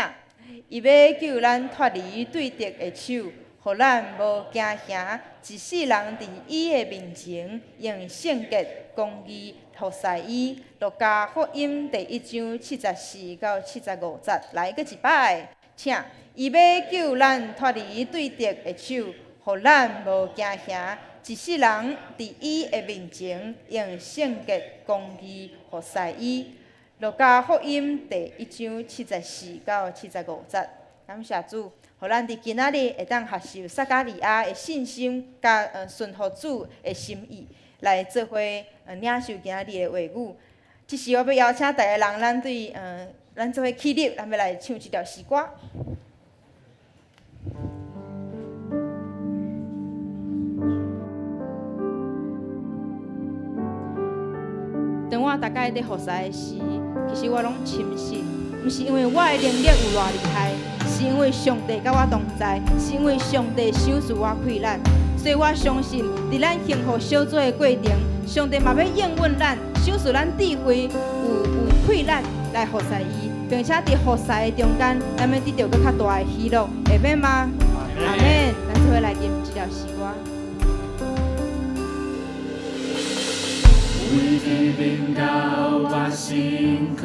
伊欲救咱脫離對敵的手，予咱無驚嚇，一世人佇伊的面前用聖潔公義服侍伊。路加福音第一章74到75節，來閣一擺，請伊欲救咱脫離對敵的手，予咱無驚嚇，一世人佇伊的面前用聖潔公義服侍伊。路加福音第一章74到75節，感謝主，予咱佇今仔日會當學習撒迦利亞的信心，佮順服主的心意，來做伙領受今仔日的話語。這時我欲邀請逐個人，咱做伙起立，咱欲來唱這條詩歌。當我逐擺佇服侍的時，其實我攏深信，毋是因為我的能力有偌厲害，是因為上帝佮我同在，是因為上帝賞賜我氣力，所以我相信，佇咱幸福小組的過程，上帝嘛欲應允咱，賞賜咱智慧，有氣力來服侍伊，並且佇服侍的中間，咱欲得著閣較大的喜樂，會免嗎？阿們，咱做伙來吟這條詩歌。為你面到我心靠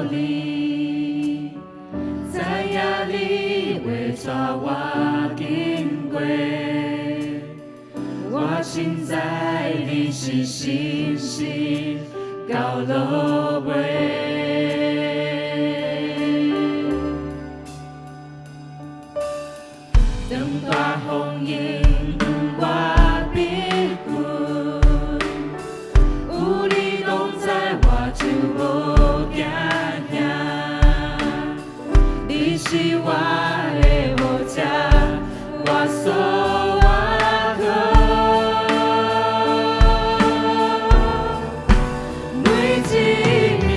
你，知影你會帶我經過，我深知你是信實到落尾。當大風湧向我逼近，有你同在，我就無驚嚇。你是我的寶石，我所倚靠。每一暝，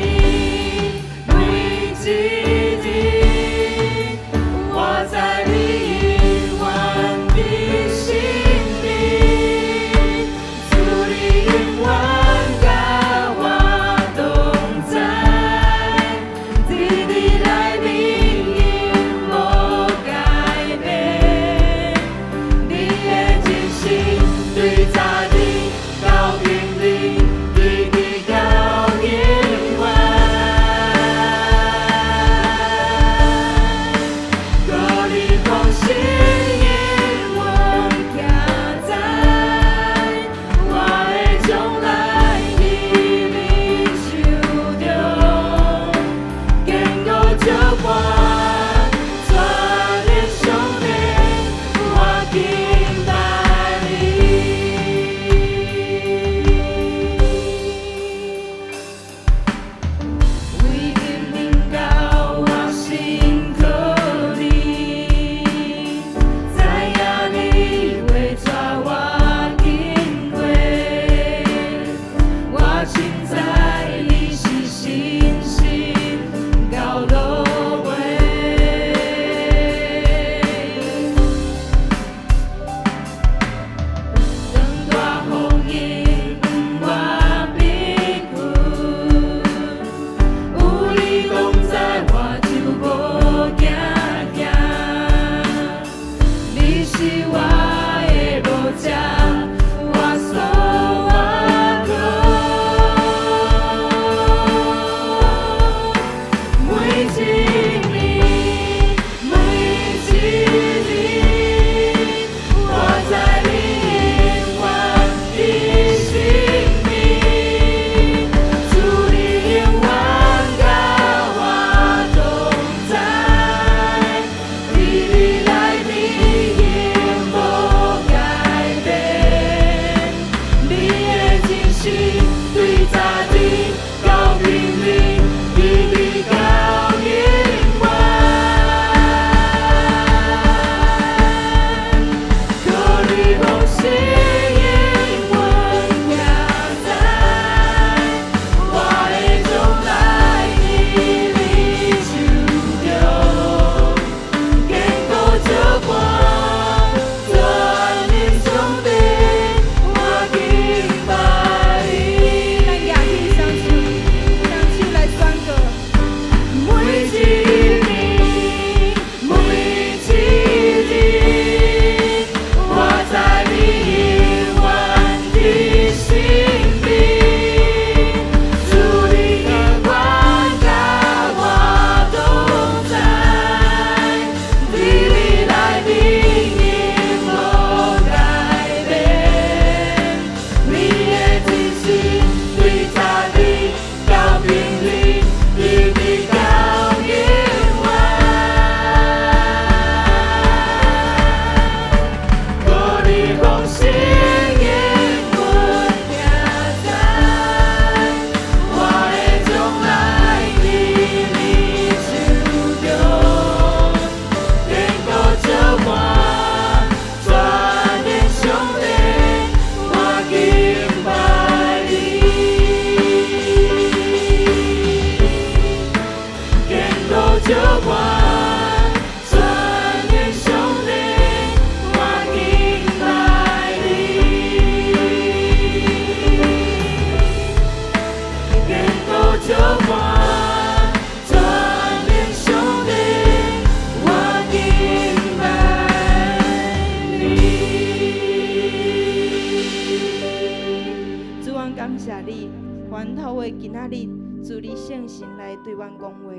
感謝你，阮透過今仔日主你聖神來對阮講話。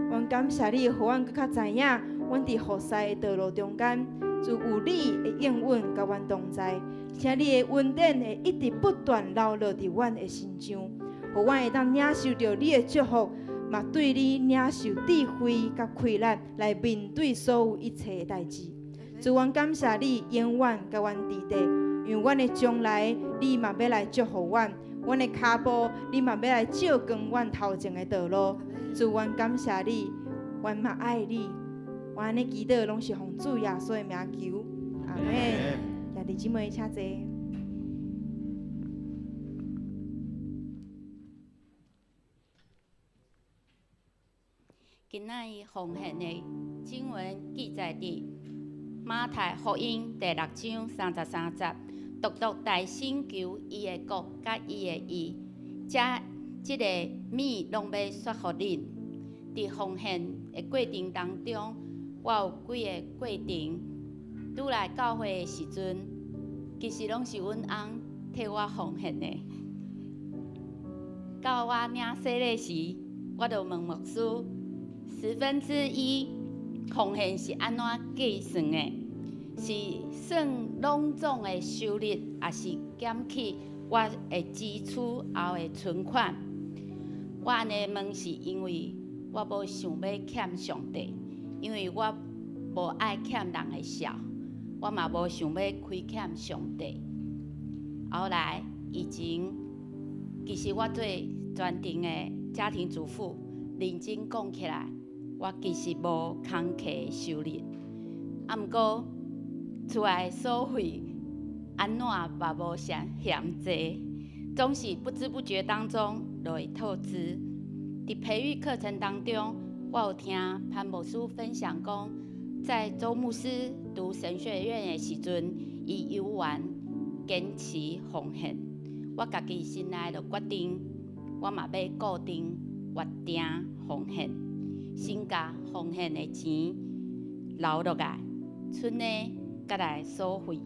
阮感謝你，予阮閣較知影，阮佇服侍的道路中間，主有你的應允佮阮同在，請你的恩典會一直不斷流落佇阮的身上，予阮會當領受著你的祝福，嘛對你領受智慧佮氣力來面對所有一切的代誌。主，阮感謝你永遠佮阮佇底，因為阮的將來，你嘛欲來祝福阮；阮的跤步，你嘛欲來照光阮頭前的道路。主，阮感謝你，阮嘛愛你。阮按呢祈禱，攏是奉主耶穌的名求，阿們。兄弟姊妹，請坐。今仔日奉獻的經文記載佇馬太福音第六章33節，獨獨大聲求伊的國佮伊的義，這這个物攏欲煞予恁。佇奉獻的過程當中，我有幾个過程。拄來教會的時陣，其實攏是阮翁替我奉獻的。到我領洗禮時，我就問牧師，1/10奉獻是按怎計算的？是算攏總的收入，抑是減去我的支出後的存款？我按呢問是因為我無想欲欠上帝，因為我無愛欠人的數，我嘛無想欲虧欠上帝。後來以前，其實我做全職的家庭主婦，認真講起來，我其實無工課收入，啊，毋過厝內所費按怎嘛無啥嫌濟，總是不知不覺當中就會透支。佇培育課程當中，我有聽潘牧師分享講，在周牧師讀神學院的時陣，伊猶原堅持奉獻。我家己心內就決定，我嘛欲固定月定奉獻，先共奉獻的錢留落來，剩的閣來所費。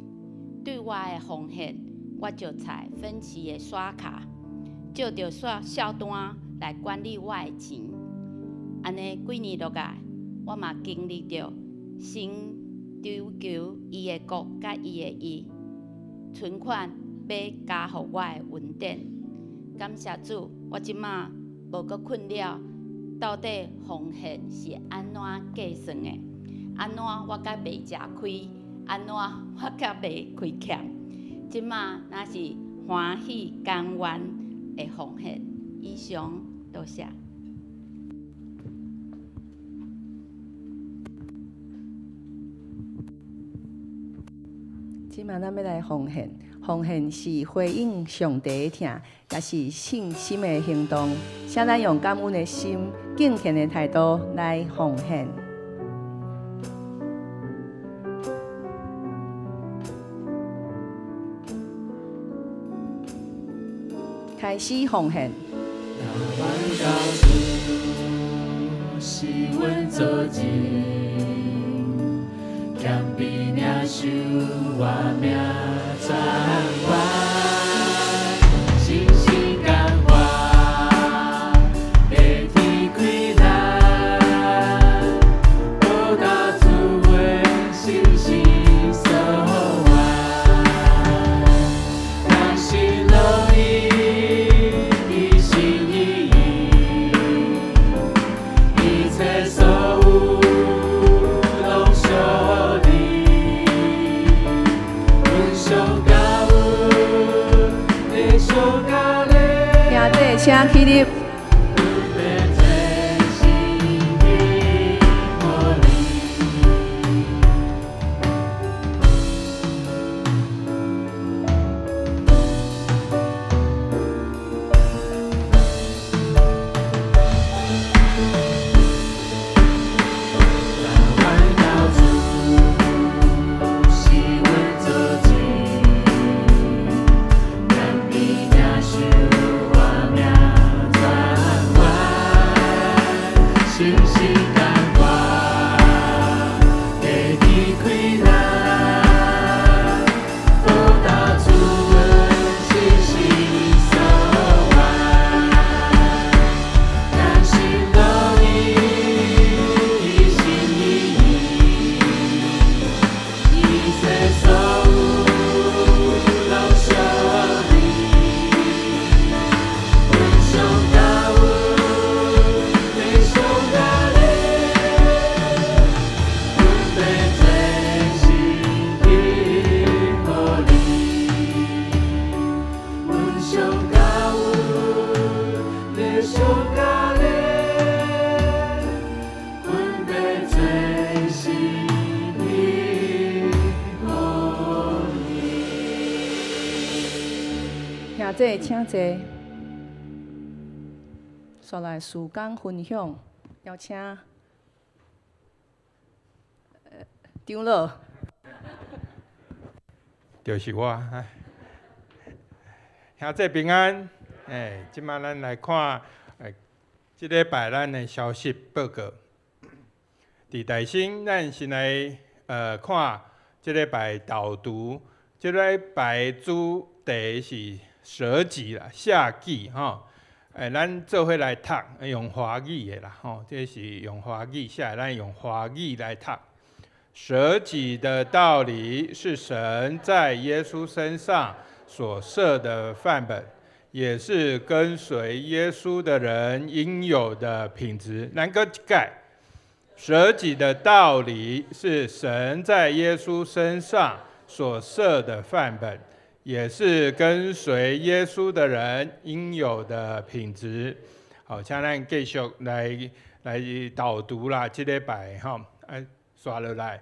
對我的奉獻，我就採分期的刷卡，照著刷數單來管理我的錢。按呢幾年落來，我嘛經歷著先追求伊的國佮伊的義，存款欲加予我的恩典。感謝主，我這馬無閣困擾，到底奉獻是按怎計算的？按怎我才袂食虧？按怎我才袂虧欠？這馬若是歡喜甘願的奉獻。以上，多謝。這馬咱欲來奉獻，奉獻是回應上帝的疼，也是信心的行動。請咱用感恩的心、敬虔的態度來奉獻。開始奉獻。萬教主是阮做證，謙卑領受我命轉彎，信心感化，代替困難，報答主阮信心所願，若是樂意，一心一意，一切所有攏屬你，阮上感恩，你上感恩。兄弟，請起立。阮欲專心依靠你。萬教主是阮做證，謙卑領受我命轉兄姐，請坐。煞來事工分享，邀請長老。就是我，兄弟平安。這擺咱來看，這禮拜咱的消息報告。佇大新，咱先來看這禮拜導讀。這禮拜主題是捨己啦，捨己吼。咱做伙來讀，用華語的啦，吼，這是用華語寫的，咱用華語來讀。捨己的道理是神在耶穌身上所設的範本，也是跟隨耶穌的人應有的品質。咱閣一擺，捨己的道理是神在耶穌身上所設的範本，也是跟隨耶穌的人應有的品質。好，請咱繼續來導讀啦，這禮拜吼，煞落來。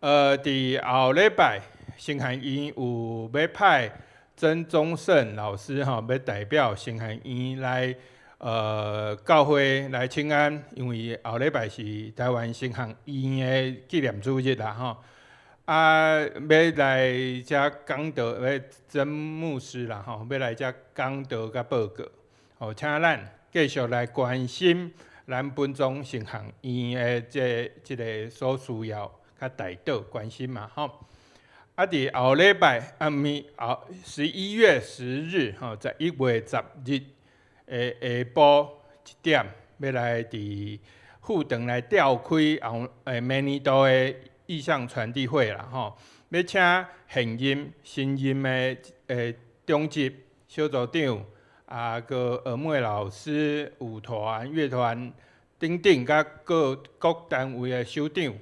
佇後禮拜，神學院有欲派曾宗盛老師吼，欲代表神學院來教會來請安，因為後禮拜是台灣神學院的紀念主日啦吼。啊，欲來遮講道，欲曾牧師啦吼，欲來遮講道佮報告。好，請咱繼續來關心咱本宗神學院的這個所需要，佮代禱關心嘛吼。啊，佇後禮拜，啊，毋是後11月10日吼，11月10日的下晡1點，欲來佇富長來召開後明年度的異象傳遞會啦吼，欲請現任、新任的長執小組長，啊，閣何妹老師、舞團、樂團等等，佮各單位的首長，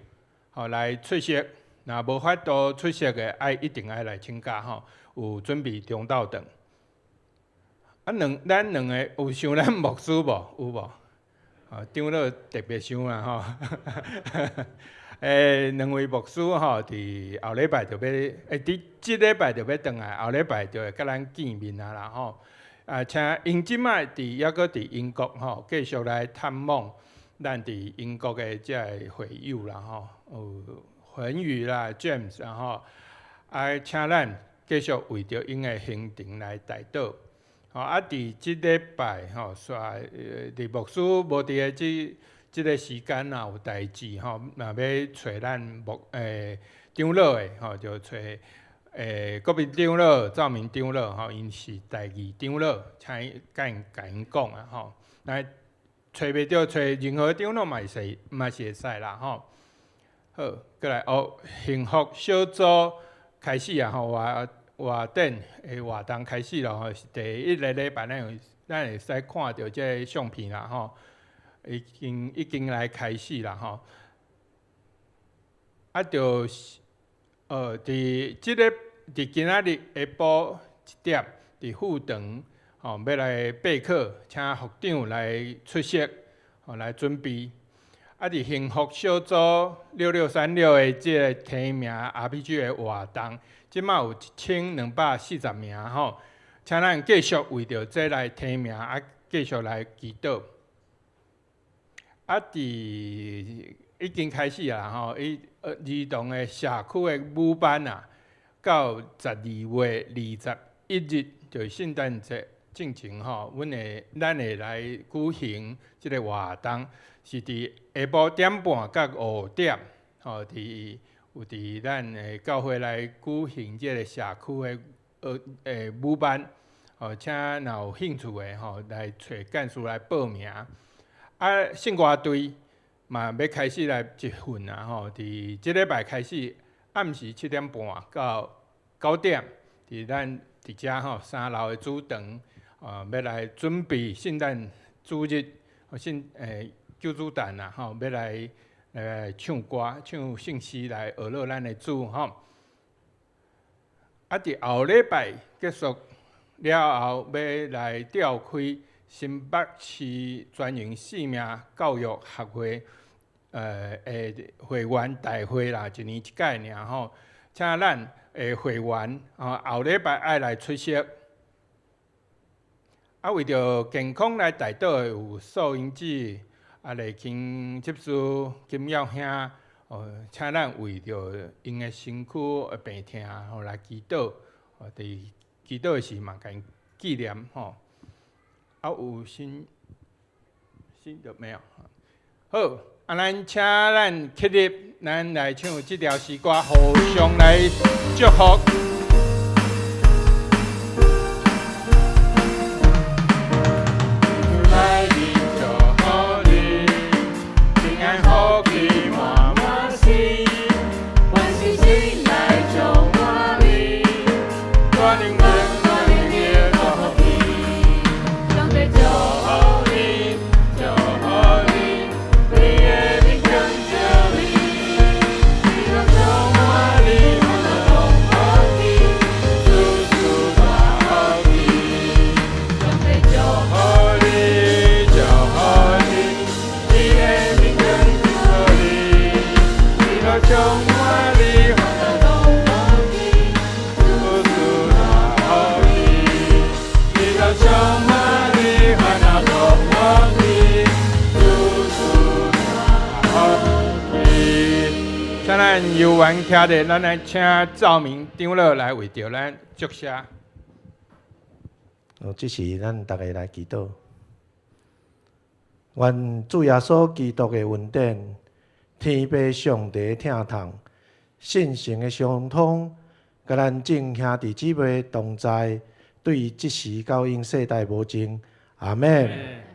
吼來出席。若無法度出席的，愛一定愛來請假吼，有準備中晝頓。啊，咱兩个有想咱牧師無？有無？啊，長老特別想啦吼。兩位牧師吼，佇後禮拜就欲，佇這禮拜就欲轉來，後禮拜就會佮咱見面啊啦吼。啊，請𪜶這擺佇猶閣佇英國吼，繼續來探望咱佇英國的這个會友啦吼，有恆宇啦、James 啊吼，啊，請咱繼續為著𪜶的行程來代禱。吼，啊，佇這禮拜吼，煞佇牧師無佇的這個時間啊，有代誌吼，若欲揣咱牧長老的吼，就揣國民長老、趙明長老吼，𪜶是代議長老，請伊共𪜶講啊吼。若揣袂著，揣任何長老嘛會使，嘛是會使啦吼。好，過來哦，幸福小組開始啊吼，活展的活動開始咯吼，是第一个禮拜，咱會使看著這个相片啦吼，已經來開始啦吼。啊，就是，佇今仔日下晡1點，佇富長吼，欲來備課，請學長來出席，吼來準備。啊，佇幸福小組6636的這个提名 RPG 的活動，這擺有1240名吼，請咱繼續為著這來提名，啊，繼續來祈禱。啊，佇已經開始啊吼，伊兒童的社區的舞班啊，到12月21日，就是聖誕節進前吼，咱會來舉行這个活動，是佇下晡點半到5點，吼，有佇咱的教會來舉行這个社區的舞班，吼，請若有興趣的吼，來揣幹事來報名。啊，聖歌隊嘛欲開始來集訓啊，吼，佇這禮拜開始，暗時7點半到9點，佇咱佇遮吼三樓的主堂，欲來準備聖誕主日，聖救主誕啊，吼，欲來唱歌、唱聖詩來學樂咱的主吼。啊，佇後禮拜結束了後，欲來召開新北市全營生命教育學會的會員大會啦，一年一擺爾吼，請咱的會員吼後禮拜愛來出席。啊，為著健康來代禱的有素英姊、啊麗卿執事、金耀兄，哦，請咱為著𪜶的身軀的病痛吼來祈禱，哦，佇祈禱的時嘛，共𪜶紀念吼。啊，有新新的沒有？好，啊，咱請咱起立，咱來唱這條詩歌，互相來祝福。猶原徛咧，咱來請趙明長老來為著咱祝謝。哦，這時咱逐家來祈禱。願主耶穌基督的恩典、天父上帝疼痛、聖神的相通，佮咱眾兄弟姊妹同在，對這時到永世代無盡。阿們。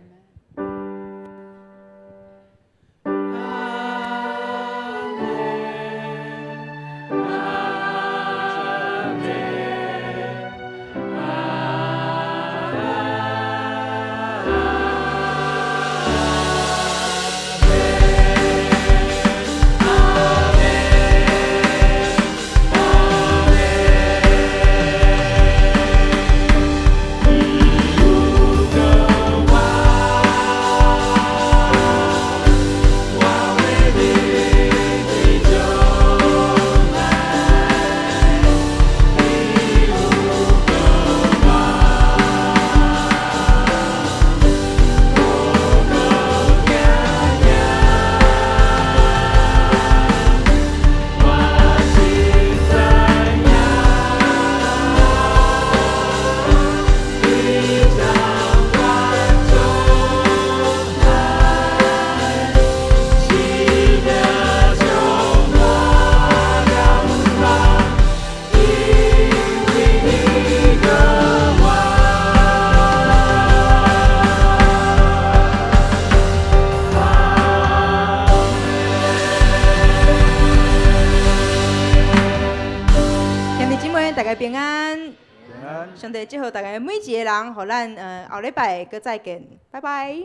大家平安，上帝祝福大家每一个人，予咱後禮拜閣再見，拜拜。